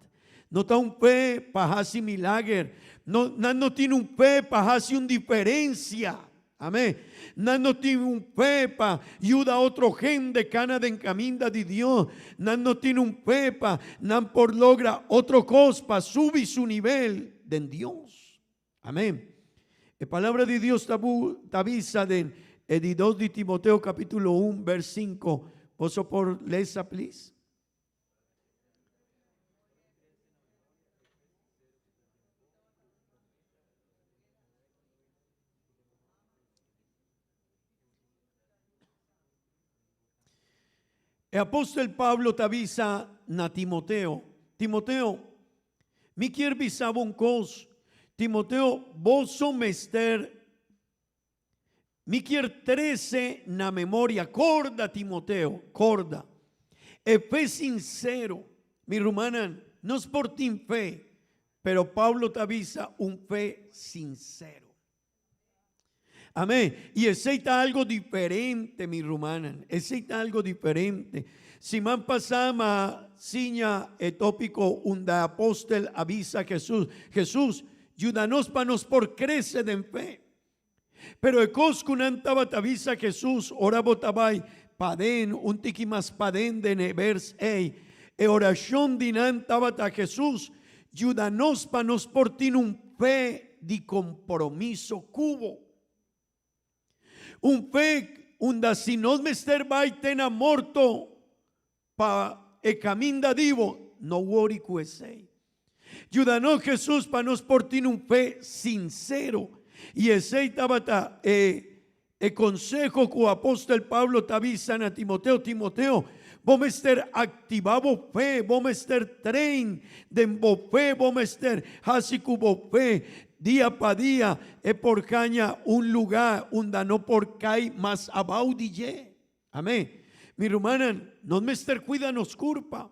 No ta un fe pa haci milager. No, nan no tin un fe pa haci un diferencia. Amén. Nan no tin un fe pa yuda otro hende cana den caminda di Dios. Nan no tin un fe pa nan por logra otro cos pa subi su nivel den Dios. Amén. E palabra di Dios ta, bu, ta bisa den e di 2 di Timoteo capítulo 1 vers 5. Boso por lesa, please? E apostel Pablo ta bisa na Timoteo, Timoteo, mi kier bisa bo un kos, Timoteo, boso mester, mi kier trese na memoria, korda Timoteo, korda, e fe sinsero, mi rumannan, nos por tin fe, pero Pablo ta bisa un fe sinsero. Amén. Y esey ta algo diferente, mi rumannan. Esey ta algo diferente. Siman pasá m'a siña e tópiko unda e apóstel a bisa Jesús, Jesús, yuda nos pa nos por krese den fe. Pero e kos ku nan tabata bisa Jesús ora bo ta bai paden, un tiki mas paden den e bers ei, e orashon di nan tabata, Jesús, yuda nos pa nos por tin un. fe di kompromiso ku bo. Un fe unda si nos mester bai te na morto pa e kaminda di bo, no wori ku esei. Yuda nos Jesus pa nos por tin un fe sinsero. I esei tabata e e konseho ku apostel Pablo ta bisa na Timoteo, Timoteo, bo mester aktivá bo fe, bo mester train den bo fe, bo mester hasi ku bo fe dia pa dia e por haña un lugá unda no por kai mas abou di dje. Amén. Mi rumannan, nos mester cuida nos curpa.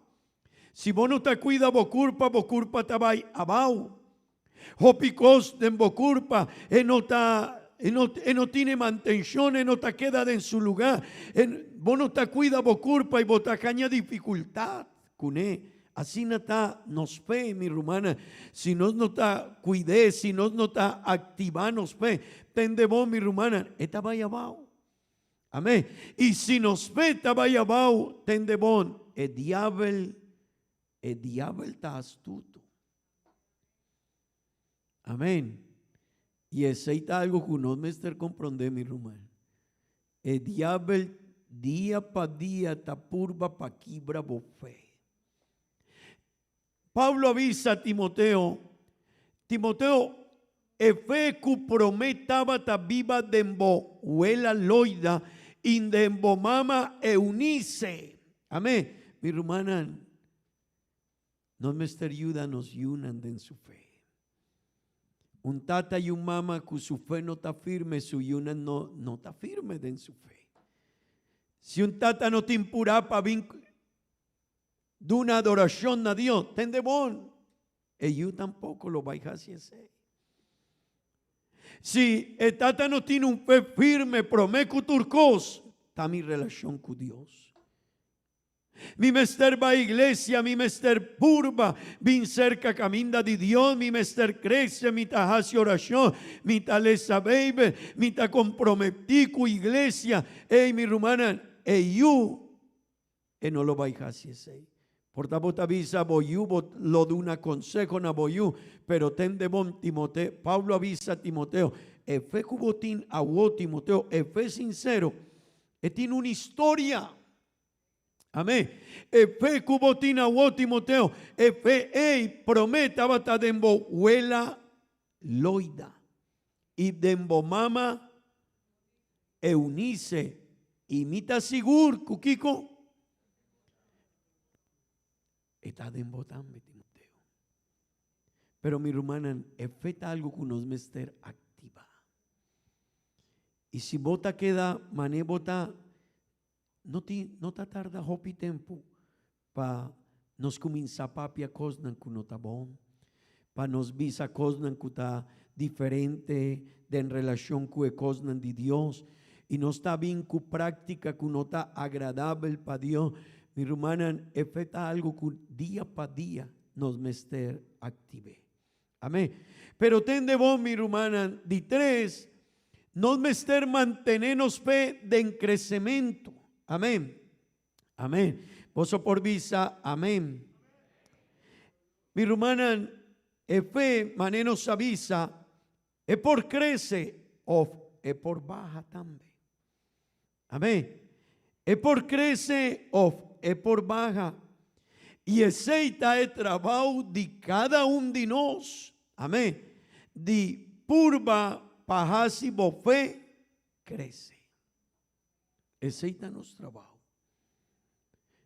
Si bo no ta cuida bo curpa, bo curpa ta bay abao. Hopi cos den bo curpa e no ta e no e no tine mantencion, e no ta keda den su lugar. E bo no ta cuida bo curpa y bo ta caña dificultad cune. Asina ta nos fe, mi rumannan. Si nos no ta cuid'é, si nos no ta activa nos fe, tende bo, mi rumannan, e ta bay abao. Amén. I si nos fe ta bai abao, tende bon, e diabel, e diabel ta astuto. Amén. I esei ta algo ku nos mester komprondé, mi ruman. E diabel dia pa dia ta purba pa kibra bo fe. Pablo a bisa Timoteo, Timoteo, e fe ku promé tabata biba den bo wela Loida i den bo mama Eunice. Amén. Mi rumannan, nos mester yuda nos yunan den su fe. Un tata i un mama ku su fe no ta firme, su yunan no, no ta firme den su fe. Si un tata no tin purá pa bin Duna adorashon na Dios, tende bon, e yu tampoko lo bai hasi esei. Si e tata no tin un fe firme promé ku tur kos, ta mi relashon ku Dios. Mi mester bai iglesia, mi mester purba bin serka kaminda di Dios, mi mester krese, mi ta hasi orashon, mi ta lesa Beibel, mi ta komprometí ku iglesia. Ey, mi rumannan, e yu E no lo bai hasi esei. Por ta bo ta bisa bo yu, bo lo duna konseho na bo yu, pero tende bon, Timoteo, Pablo a bisa Timoteo, e fe ku bo tin awo, Timoteo, e fe sinsero, e tin un historia. Amén. E fe ku bo tin awo, Timoteo, e fe ei promé tabata den bo wela Loida i den bo mama Eunice, i mi ta sigur ku kiko? E ta den bo tambe, Timoteo. Pero mi rumannan, e fe ta algu ku nos mester aktivá. I si bo ta keda manera bo ta, no tin, no ta tarda hopi tempu pa nos kuminsá papia kosnan ku no ta bon, pa nos bisa kosnan ku ta diferente den relashon ku e kosnan di Dios, i nos ta bin ku práktika ku no ta agradabel pa Dios. Mi rumannan, e fe ta algu ku dia pa dia nos mester aktiv'é. Amén. Pero tende bon, mi rumannan, di tres, nos mester mantené nos fe den kresementu. Amén. Amén. Boso por bisa amén. Mi rumannan, e fe, manera nos a bisa, e por crece of e por baha tambe. Amén. E por crece of e por baha. Y esey ta e trabao di cada un di nos. Amén. Di purba pa haci bo fe crece. Esei ta nos trabou.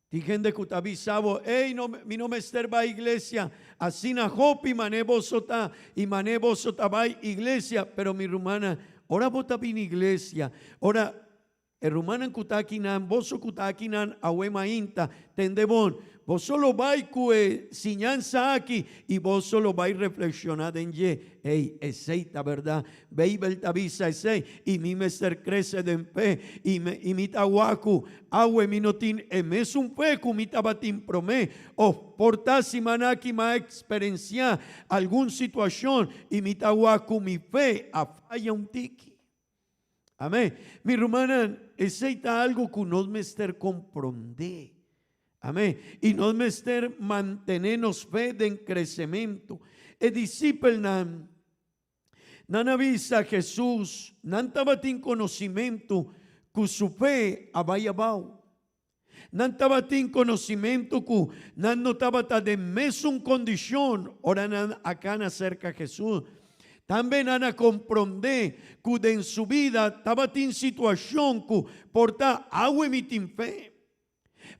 Tin hende ku ta bisa bo, Ey, no, mi no mester bai iglesia. Asina hopi manera boso ta i manera boso ta bai iglesia. Pero mi rumannan, ora bo ta bini iglesia, ora e rumannan ku ta akinan, boso ku ta akinan awe mainta, tende bon, boso lo bai ku e siñansa aki i boso lo bai reflekshoná den dje. Ey, esei ta bèrdat. Beibel ta bisa esei, i mi mester krese den fe, i i mi ta wak ku awe mi no tin e mesun fe ku mi tabatin promé, òf por ta siman aki mi a eksperensiá algun situashon i mi ta wak ku mi fe a faya un tiki. Amén. Mi rumannan, esei ta algu ku nos mester komprondé. Amén. I nos mester mantené nos fe den kresementu. E disipelnan. Nan a bisa Jesus, nan tabatin conocimentu cu su fe a bai abao. Nan tabatin conocimentu cu nan no tabata den mesun condicion ora nan a cana cerca Jesus. Tambe nan a comprende cu den su bida tabatin situacion cu por ta awe mi tin fe.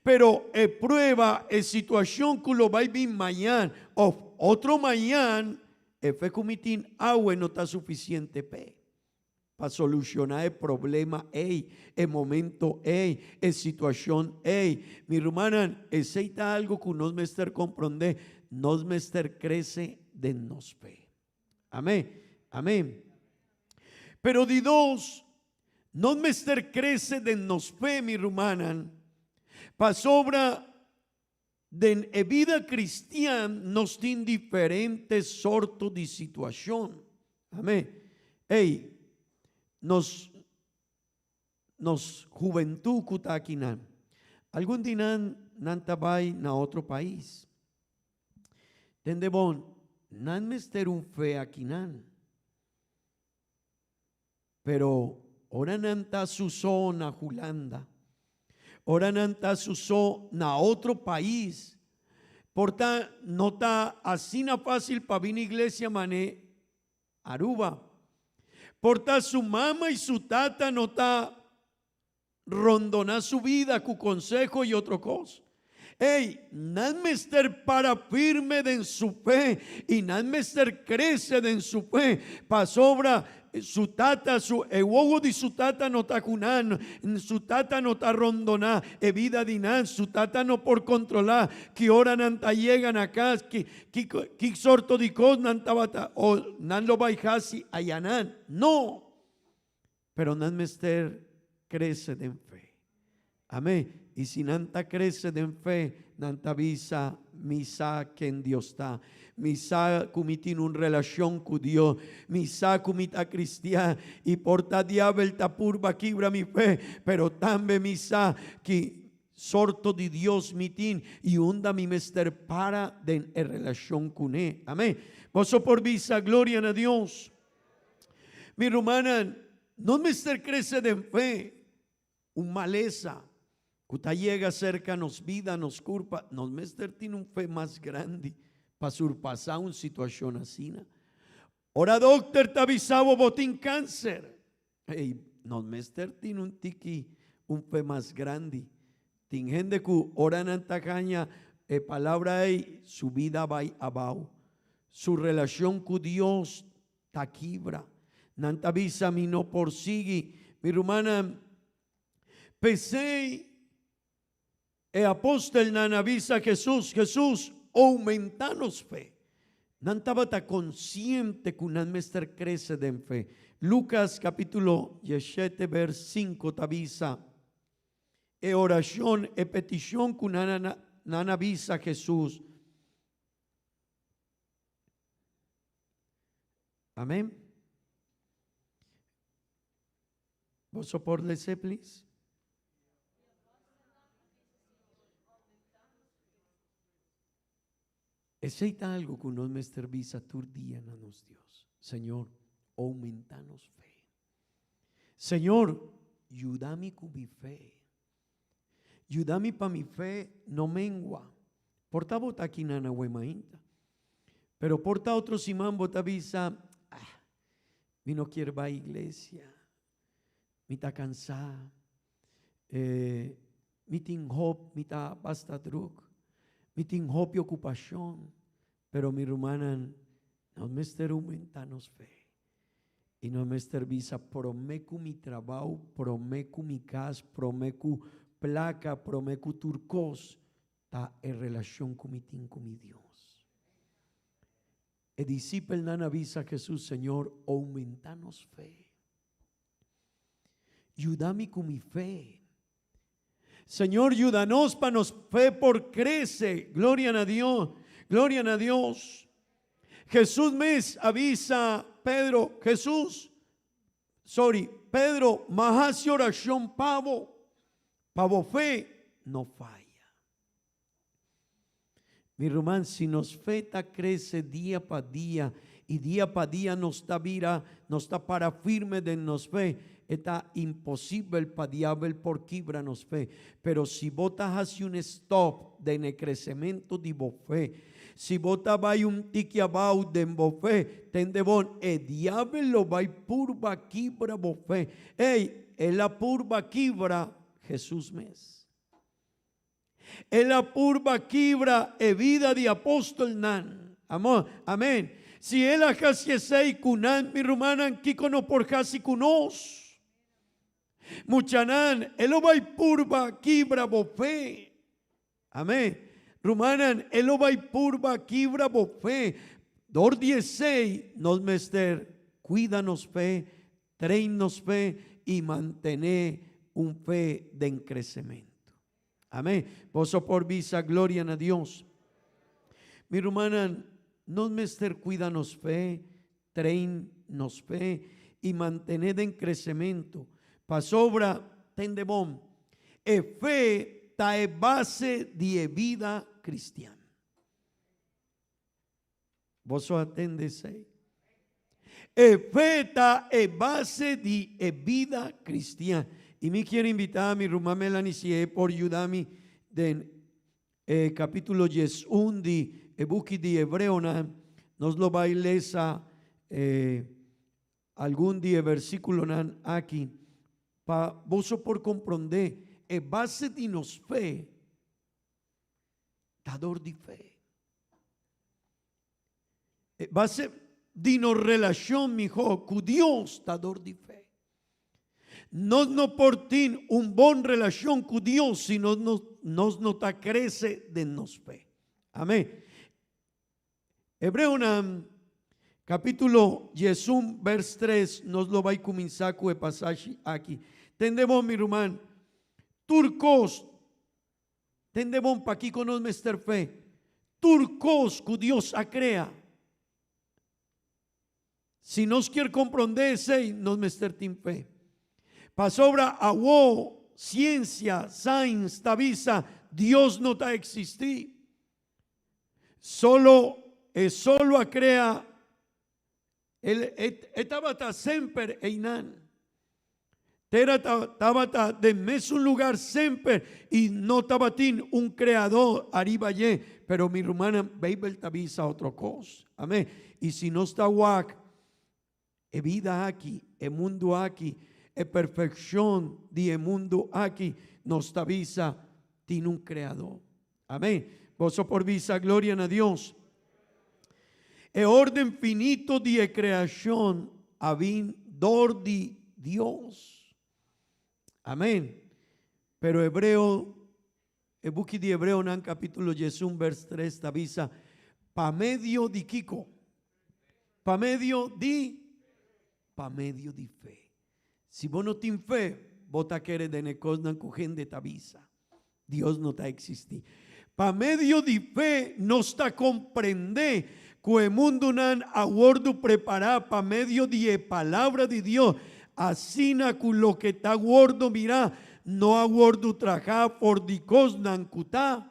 Pero e prueba, e situacion cu lo bay bin mañan of otro mañan, e fe cu mi tin awe no ta suficiente p'e, pa soluciona e problema ey, e momento ey, e situacion ey. Mi rumannan, esey ta algo cu nos mester comprende, nos mester crece den nos fe. Amén. Amén. Pero di dos, nos mester crece den nos fe, mi rumannan, pasobra den e bida cristian nos tin diferente sorto di situacion. Amén. Ey, nos nos hubentud cu ta akinan, algun di nan, nan ta bay na otro pais. Tende bon, nan mester un fe akinan. Pero ora nan ta su so na Hulanda, ora nan ta su so na otro pais, por ta no ta asina fácil pa bini iglesia mane Aruba. Por ta su mama y su tata no ta rondona su vida cu conseho y otro cos. Ey, nan mester para firme den su fe y nan mester crece den su fe, pasobra su tata, su, e wowo di su tata no ta cu nan, su tata no ta rondona e vida di nan, su tata no por controla ki ora nan ta yega na cas, ki, ki, ki sorto di cos nan tabata o nan lo bay haci ayanan. No! Pero nan mester crece den fe. Amén. Y si nan ta crece den fe, nan ta bisa, Mi sa ken Dios ta. Mi sa cu mi tin un relacion cu Dios. Mi sa cu mi ta cristian. Y por ta diabel ta purba kibra mi fe, pero tambe mi sa ki sorto di Dios mi tin y unda mi mester para den e relacion cune. Amén. Boso por bisa, Gloria na Dios. Mi rumannan, no mester crece den fe. Un malesa cu ta yega cerca nos bida, nos curpa, nos mester tin un fe mas grandi pa surpasa un situacion asina. Ora dokter ta bisa bo bo tin cancer, ey, nos mester tin un tiki un fe mas grandi. Tin hende cu ora nan ta haña e palabra ey, su bida bay abao. Su relacion cu Dios ta kibra. Nan ta bisa mi no por sigui. Mi rumannan, p'esey e apostelnan a bisa Jesus, Jesus, oumenta nos fe. Nan tabata konsiente ku nan mester krese den fe. Lukas kapítulo dieshete bers sinku ta bisa, E orashon, e petishon ku nan nan a bisa Jesus. Amén. Boso por lese, please? Esei ta algo ku nos mester bisa tur dia na nos Dios. Señor, oumenta nos fe. Señor, yuda mi ku mi fe. Yuda mi pa mi fe no mengua. Por ta bo ta aki nan awe mainta. Pero por ta otro siman bo ta bisa, ah, mi no kier bai iglesia. Mi ta cansá. Eh, mi tin hop, mi ta basta druk. Mi tin hopi ocupacion. Pero mi rumannan, nos mester aumenta nos fe. I nos mester bisa, Promé ku mi trabou, promé ku mi kas, promé ku plaka, promé ku tur kos, ta e relashon ku mi tin ku mi Dios. E disipelnan a bisa Hesus, Señor, oumentá nos fe. Yuda mi ku mi fe. Señor, yuda nos pa nos fe por crece. Gloria na Dios. Gloria na Dios. Jesús mes a bisa Pedro, Jesús, sorry, Pedro, m'a haci oracion pa bo, pa bo fe no faya. Mi ruman, si nos fe ta crece dia pa dia y dia pa dia nos ta bira, nos ta para firme den nos fe, e ta imposibel pa diabel por kibra nos fe. Pero si bo ta haci un stop den e crecemento di bo fe, si bo ta bay un tiki abao den bo fe, tende bon, e diabel lo bay purba kibra bo fe. Ey, el a purba kibra Jesus mes. El a purba kibra e bida di apóstolnan. Amo, amén. Si el a hasi esei ku nan, mi rumannan, kiko no por hasi ku nos? Muchanan, e lo bai purba kibra bo fe. Amén. Rumannan, e lo bai purba kibra bo fe. Dor di esei, nos mester kuida nos fe, train nos fe i mantené un fe den kresementu. Amén. Boso por bisa gloria na Dios. Mi rumannan, nos mester cuida nos fe, train nos fe y mantene den crecemento. Pasobra, tende bon, e fe ta e base di e bida cristian. Boso a tende esei? E fe ta e base di e bida cristian. Y mi kier invita mi ruman Melanie si e por yuda mi den e capitulo 11 di e buki di Hebreonan. Nos lo bay lesa e algun di e versiculonan aki pa boso por compronde e base di nos fe ta dor di fe. E base di nos relashon mihó ku Dios ta dor di fe. Nos no por tin un bon relashon ku Dios si nos no, nos no ta krese den nos fe. Amén. Hebreonan capítulo 11 vers 3 nos lo bai kuminsá ku e pasashi aki. Tende bon mi ruman, tur kos Tende bon pakiko nos mester fe. Tur kos ku Dios a krea. Si nos kier komprondé esei, nos mester tin fe. Pasobra awo siensia, science, ta bisa Dios no ta eksistí. Solo e solo a krea El, e, e tabata semper einan. Tera ta, tabata den mesun lugar semper y no tabatin un creador ariba dje. Pero mi rumannan, Bijbel ta bisa otro cos. Amén. Y si nos ta wak e bida aki, e mundo aki, e perfeccion di e mundo aki, nos ta bisa tin un creador. Amén. Boso por bisa gloria na Dios. E orden finito di e creacion a bin dor di Dios. Amén. Pero Hebreo, e buki di Hebreonan capítulo 11 vers 3 ta bisa, pa medio di kiko? Pa medio di pa medio di fe. Si bo no tin fe, bo ta kere den e kosnan ku hende ta bisa. Dios no ta eksistí. Pa medio di fe nos ta komprendé ku e mundunan a wòrdu prepará pa medio di e Palabra di Dios, asina ku loke ta wòrdu mirá no a wòrdu trahá for di kosnan ku ta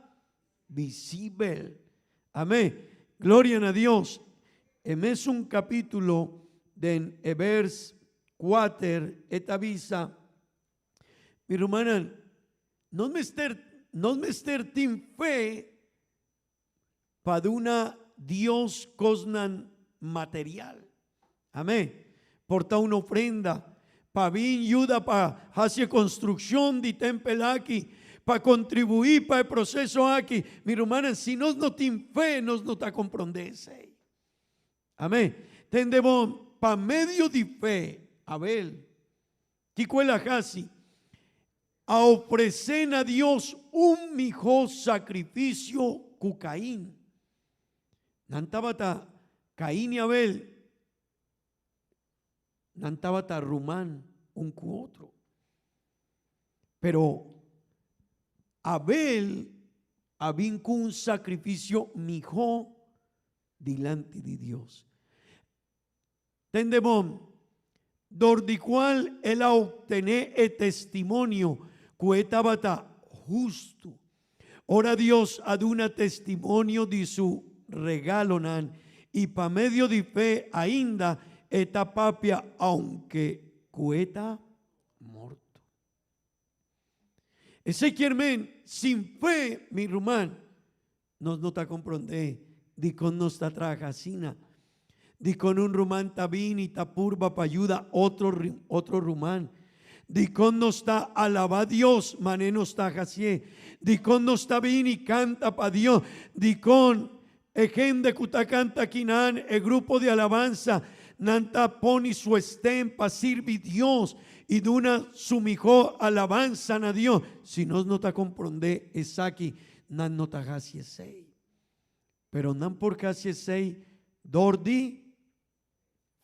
visibel. Amén. Gloria na Dios. E mesun kapítulo den e bers kuater e ta bisa, Mi rumannan, nos mester, nos mester tin fe pa duna Dios kosnan material. Amén. Por ta un ofrenda, pa bin yuda pa hasi e konstrukshon di tempel aki, pa kontribuí pa e proseso aki. Mi rumannan, si nos no tin fe, nos no ta komprondé esei. Amén. Tende bon, pa medio di fe, Abel, kiko el a hasi? A ofresé na Dios un mihó sakrifisio ku Kain. Nan tabata Caín i Abel, nan tabata ruman un ku otro. Pero Abel a bin ku un sakrifisio mihó dilanti di Dios. Tende bon, dor di cual el a obtené e testimonio cu e tabata hustu. Ora Dios a duna testimonio di su regalonan i pa medio di fe ainda e ta papia aunke ku e ta morto. Esei kier men, sin fe, mi ruman, nos no ta komprondé dikon nos ta traha asina, dikon un ruman ta bini ta purba pa yuda otro otro ruman, dikon nos ta alabá Dios manera nos ta hasié, dikon nos ta bini kanta pa Dios, dikon e hende ku ta kanta akinan, e grupo di alabansa, nan ta pone su stem pa sirbi Dios i duna su mihó alabansa na Dios. Si nos no ta komprondé esaki, nan no ta hasi esei. Pero nan por hasi esei dor di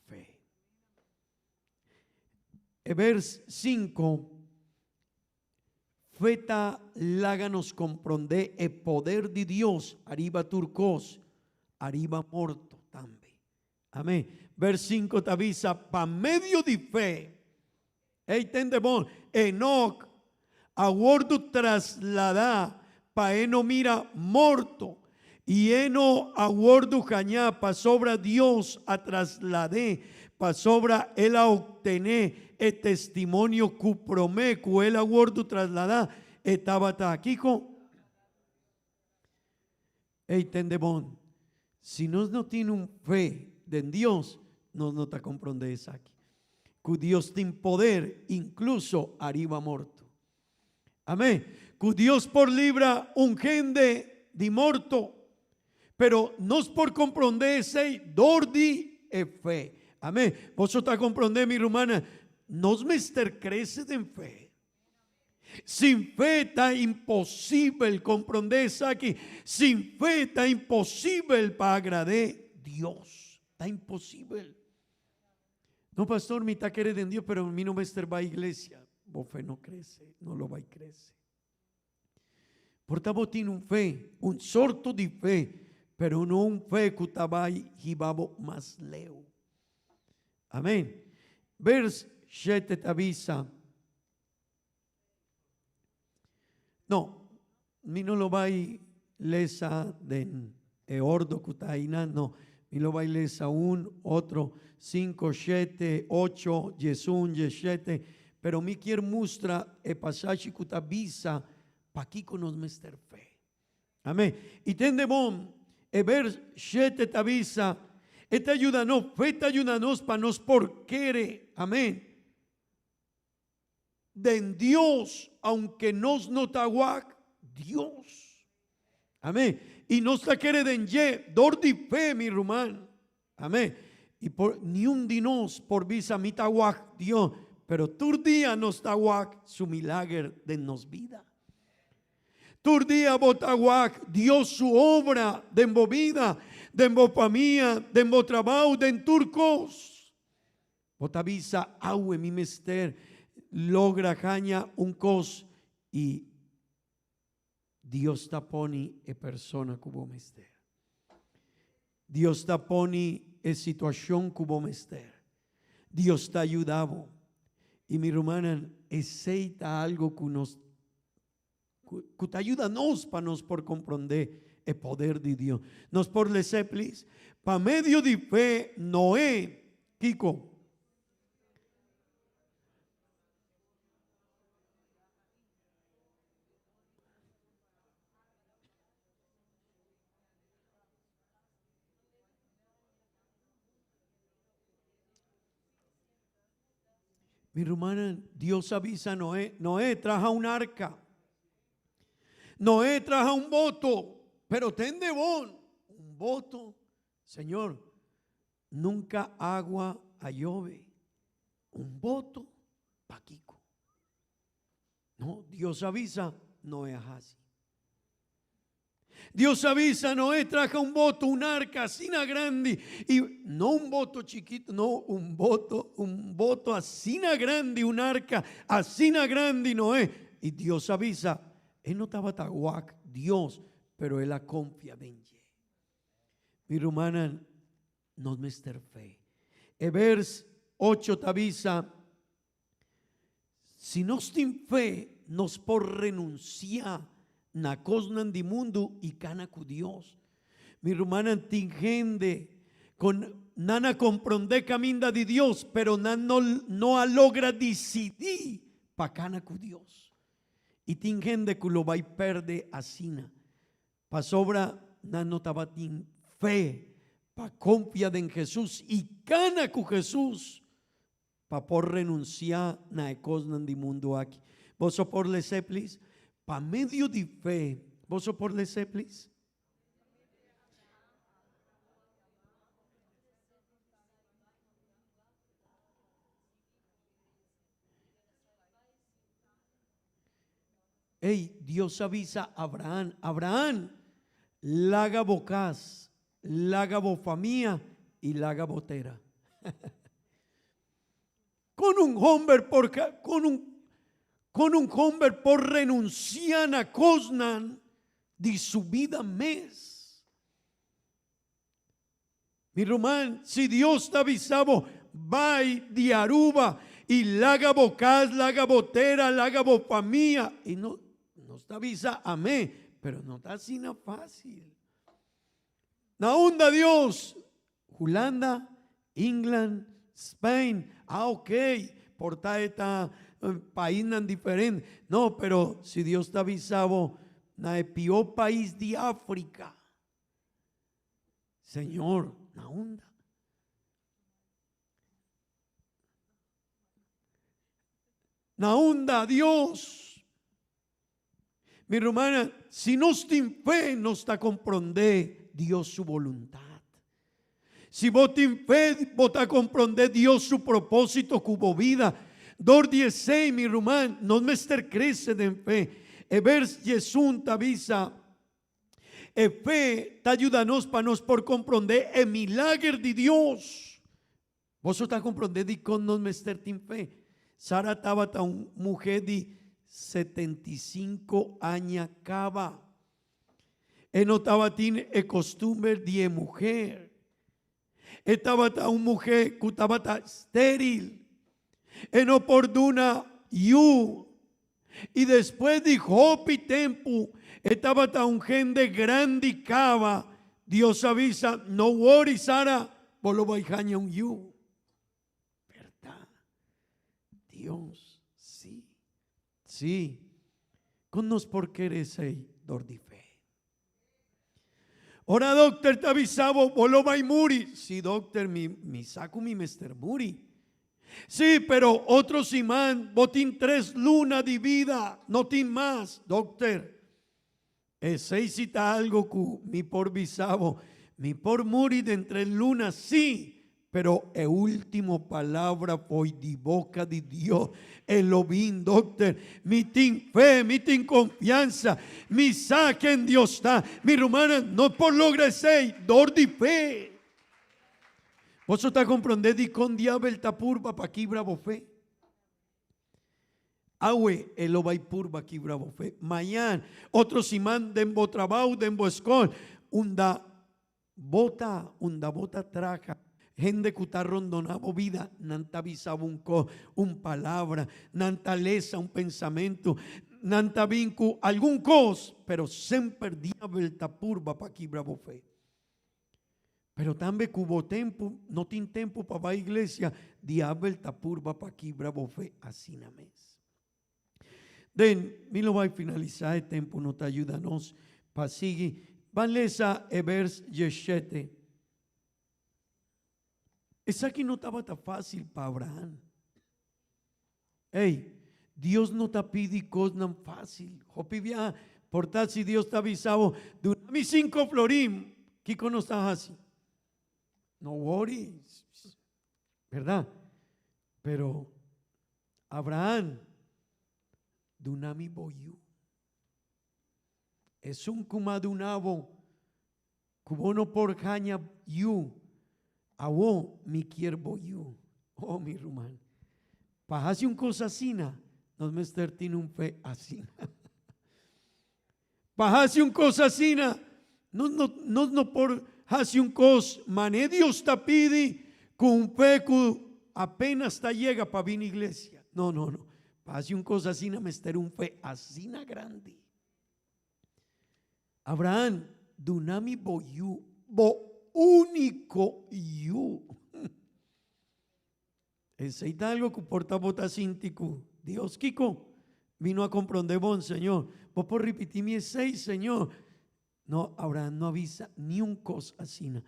fe. E vers 5. Fe ta laga nos komprondé e poder di Dios ariba tur kos, ariba morto tambe. Amén. Vers 5 ta bisa, Pa medio di fe, ey tende bon, Enoc a wordu trasladá pa e no mira morto, i e no a wordu hañá pasobra Dios a traslad'é, pasobra el a obtené e testimonio ku promé ku el a wordu trasladá e tabata kiko? Ey tende bon, si nos no tin un fe den Dios, nos no ta komprondé esaki, ku Dios tin poder inkluso ariba morto. Amén. Ku Dios por libra un hende di morto. Pero nos por komprondé esei dor di e fe. Amén. Boso ta komprondé, mi rumannan? Nos mester krese den fe. Sin fe ta imposibel komprondé esaki. Sin fe ta imposibel pa agrad'é Dios. Ta imposibel. No pastor mi ta kere den Dios pero mi no mester bai iglesia. Bo fe no crece, no lo bai crece. Por ta bo tin un fe, un sorto di fe, pero no un fe cu ta bai hiba bo mas leu. Amen. Vers 7 ta bisa, No, mi no lo bai lesa den e ordo ku ta einan, no. Mi lo bai lesa un, otro, sinku, shete, ocho, diesun, diesshete, pero mi kier mustra e pasashi ku ta bisa pakiko nos mester fe. Amén. I tende bon, e vers shete ta bisa, E ta yuda nos, fe ta yuda nos pa nos por kere. Amén. Den Dios, aunke nos no ta wak Dios. Amén. I nos ta kere den dje dor di fe, mi ruman. Amén. I por niun di nos por bisa mi ta wak Dios, pero tur dia nos ta wak su milager den nos bida. Tur dia bo ta wak Dios su obra den bo bida, den bo famia, den bo trabou, den tur kos. Bo ta bisa, Awe mi mester logra haña un kos i Dios ta poni e persona ku bo mester. Dios ta poni e situashon ku bo mester. Dios ta yuda bo. I mi rumannan, esei ta algo ku nos ku ta yuda nos pa nos por komprondé e poder di Dios. Nos por les'é, please? Pa medio di fe, Noé, kiko? Mi rumannan, Dios a bisa Noé, Noé, traha un arca. Noé, traha un boto, pero tende bon, un boto, Señor, nunca agua a yobe. Un boto, pakiko? No, Dios a bisa, Noé a hasi. Dios a bisa Noé, traha un boto, un arca asina grandi, y no un boto chiquito, no, un boto, un boto asina grandi, un arca asina grandi, Noé. Y Dios a bisa, e no tabata wak Dios, pero el a confia den dje. Mi rumannan, nos mester fe. E vers 8 ta bisa, Si nos tin fe, nos por renuncia. na kosnan di mundu i kana ku Dios. Mi rumannan, tin hende ku nan a komprondé kaminda di Dios, pero nan no no a logra disidí pa kana ku Dios. I tin hende ku lo bai pèrdè asina, pasobra nan no tabatin fe pa konfia den Hesus i kana ku Hesus pa por renunsiá na e kosnan di mundu aki. Boso por les'é, please? Pa medio di fe. Boso por les'é, please? Ey, Dios a bisa Abraham, Abraham, laga bo kas, laga bo famia i laga bo tera. Kon un homber por kon un kon un homber por renunsia na kosnan di su bida mes? Mi ruman, si Dios ta bisa bo, bai di Aruba i laga bo kas, laga bo tera, laga bo famia, i no, nos ta bisa amé, pero no ta asina fácil. Na unda Dios? Hulanda, England, Spain, ah ok, por ta e ta paisnan diferente. No, pero si Dios ta bisa bo na e pió pais di Africa. Señor, na unda? Na unda Dios? Mi rumana, si nos tin fe, nos ta comprende Dios su voluntad. Si bo tin fe, bo ta comprende Dios su propósito cu bo vida. Dor di esey, mi ruman, nos mester crece den fe. E vers 11 ta bisa, E fe ta yuda nos pa nos por komprondé e milager di Dios. Boso ta komprondé dikon nos mester tin fe? Sara tabata un muhé di 75 aña kaba. E no tabatin e kostumber di e muher. E tabata un muhé ku tabata stéril. E no por duna yu. I despues di hopi tempu e tabata un hende grandi kaba. Dios a bisa, No wori, Sara, bo lo bai haña un yu. Bèrdat? Dios, sí. Sí. Kon nos por kere esei? Dor di fe. Ora dokter ta bisa bo, bo lo bai muri. Sí, dokter, mi, mi sa ku mi mester muri. Sí, pero otro siman bo tin tres luna di bida, no tin mas. Dokter, esei si ta algo ku mi por bisa bo. Mi por muri den tres luna, sí, Pero e ultimo palabra fo'i di boca di Dios. E lo bin, dokter. Mi tin fe, mi tin confiansa. Mi sa ken Dios ta. Mi rumannan, no por logra esey dor di fe. Boso ta comprende dicon diabel ta purba pa kibra bo fe? Awe e lo bay purba kibra bo fe. Mañan, otro siman den bo trabao, den bo escol, unda Bo ta unda bo ta traha. Hende ku ta rondoná bo bida, nan ta bisa bo un kos, un palabra, nan ta lesa un pensamentu, nan ta bin ku algun kos, pero semper diabel ta purba pa kibra bo fe. Pero tambe ku bo tempu no tin tempu pa bai iglesia, diabel ta purba pa kibra bo fe asina mes. Den, mi lo bai finalisá, e tempu no ta yuda nos pa sigui. Ban lesa e bers 17. Esaki no tabata fásil pa Abraham. Ey, Dios no ta pidi kosnan fásil. Hopi biaha, por ta si Dios ta bisa bo, duna mi sinku florin, kiko nos ta hasi? No worry, berdad? Pero Abraham, duna mi bo yu. Esun ku m'a duna bo, ku bo no por haña yu, awo mi kier bo yu. Oh, mi ruman, pa hasi un kos asina, nos mester tin un fe asina. Pa hasi un kos asina, nos no, nos no por hasi un kos mane Dios ta pidi ku un fe ku apenas ta yega pa bini iglesia. No, no, no. Pa hasi un kos asina mester un fe asina grandi. Abraham, duna mi bo yu, bo úniko yu. Esei ta algo ku por ta bo ta sinti ku Dios kiko? Mi no a komprondé bon, Señor. Bo por ripití mi esei, Señor? No, Abraham no a bisa niun kos asina.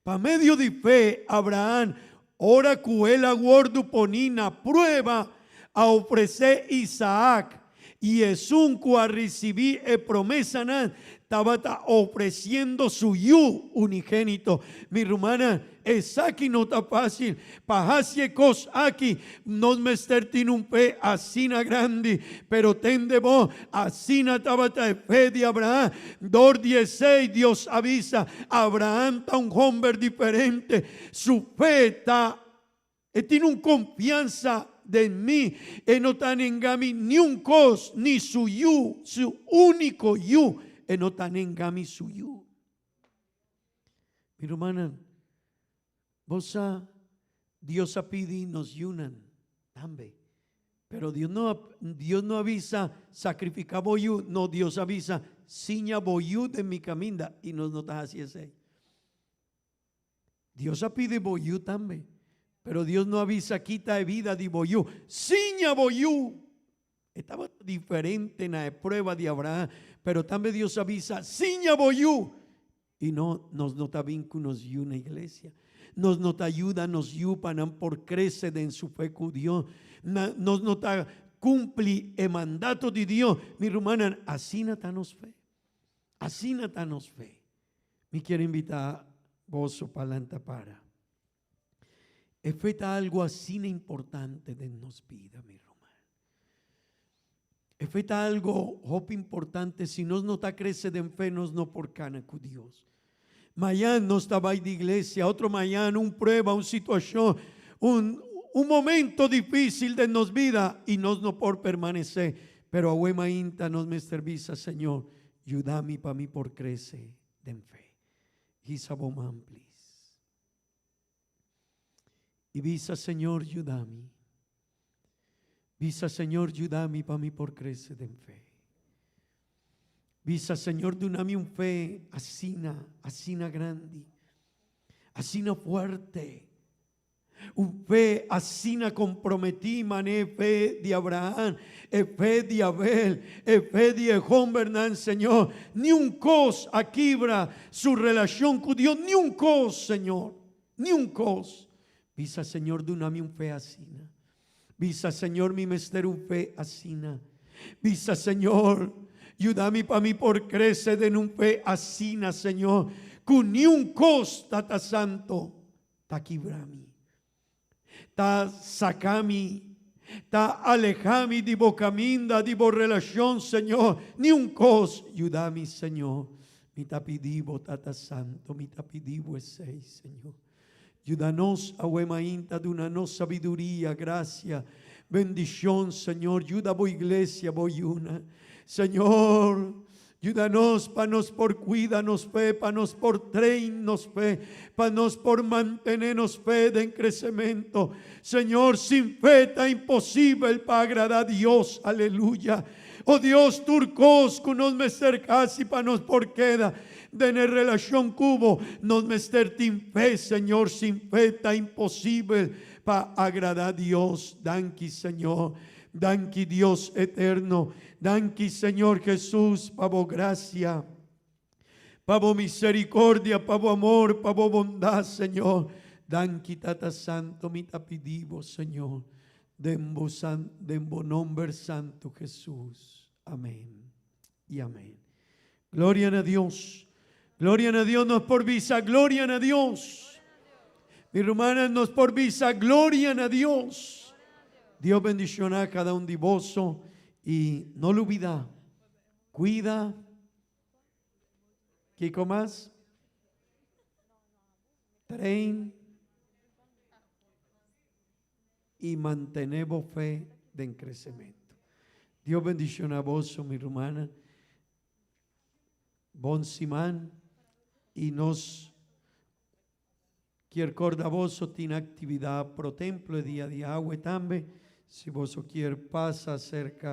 Pa medio di fe, Abraham, ora ku el a wòrdu poní na prueba, a ofresé Isaak, i esun ku a risibí e promesanan tabata ofresiendo su yu unigénito. Mi rumannan, esaki no ta fásil. Pa hasi e kos aki, nos mester tin un fe asina grandi. Pero tende bo, asina tabata e fe di Abraham. Dor di esei Dios a bisa, Abraham ta un homber diferente. Su fe ta E tin un konfiansa den mi, e no ta nenga mi niun kos, ni su yu, su úniko yu, e no ta nenga mi su yu. Mi rumannan, bo sa, Dios a pidi nos yunan tambe. Pero Dios no a, Dios no a bisa, sacrifica bo yu, no, Dios a bisa, siña bo yu den mi caminda, i nos no ta haci esei. Dios a pidi bo yu tambe, pero Dios no a bisa kita e bida di bo yu. Siña bo yu! E tabata diferente na e prueba di Abraham, pero tambe Dios a bisa, siña bo yu! I no, nos no ta bin ku nos yu na iglesia. Nos no ta yuda nos yu pa nan por krese den su fe ku Dios. Na, nos no ta kumpli e mandato di Dios. Mi rumannan, asina ta nos fe. Asina ta nos fe. Mi kier invita boso pa lanta para. E fe ta algo asina importante den nos bida, mi ruman. E fe ta algo hopi importante. Si nos no ta crece den fe, nos no por cana cu Dios. Mañan nos ta bai di iglesia, otro mañan un prueba, un situacion, un, un momento difícil den nos bida y nos no por permanece. Pero awe mainta nos mester bisa, Señor, Yuda mi pa mi por crece den fe. Hisa bo man please. Y bisa Señor yuda mi. Bisa Señor yuda mi pa mi por crece den fe. Bisa Señor duna mi un fe asina, asina grandi, asina fuerte. Un fe asina comprometí mané e fe di Abraham, e fe di Abel, e fe di e hombernan, Señor. Ni un cos a kibra su relacion cu Dios, ni un cos, Señor, ni un cos. Bisa, Señor, duna mi un fe asina. Bisa, Señor, mi mester un fe asina. Bisa, Señor, yuda mi pa mi por crece den un fe asina, Señor, cu ni un cos, Tata Santo, ta kibra mi, ta saka mi, ta aleha mi di bo kaminda, di bo relashon, Señor. Ni un kos yuda mi, Señor. Mi ta pidi bo, Tata Santo, mi ta pidi bo esei, Señor. Yuda nos awe mainta, duna nos sabiduria, grasia, bendishon, Señor. Yuda bo iglesia, bo yuna. Señor, Yuda nos pa nos por cuida nos fe, pa nos por train nos fe, pa nos por mantene nos fe den crecemento. Señor, sin fe ta imposibel pa agrada Dios. Aleluya. Oh Dios, tur cos cu nos mester haci pa nos por keda den e relacion cu Bo, nos mester tin fe, Señor. Sin fe ta imposibel pa agrada Dios. Danki, Señor. Danki Dios eterno, danki Señor Jesus pa bo gracia, pa bo misericordia, pa bo amor, pa bo bondad Señor. Danki Tata Santo, mi ta pidi bo Señor den bo san den bo nomber santo Jesus. Amen y amen. Gloria na Dios. Gloria na Dios nos por bisa gloria na Dios. Mi rumannan nos por bisa gloria na Dios. Dios bendiciona cada un di boso y no lubida. Cuida. Kiko mas? Train y mantene bo fe den crecemento. Dios bendiciona boso mi rumannan. Bon siman y nos kier corda boso tin actividad pro templo e dia di awe tambe si boso kier pasa cerca.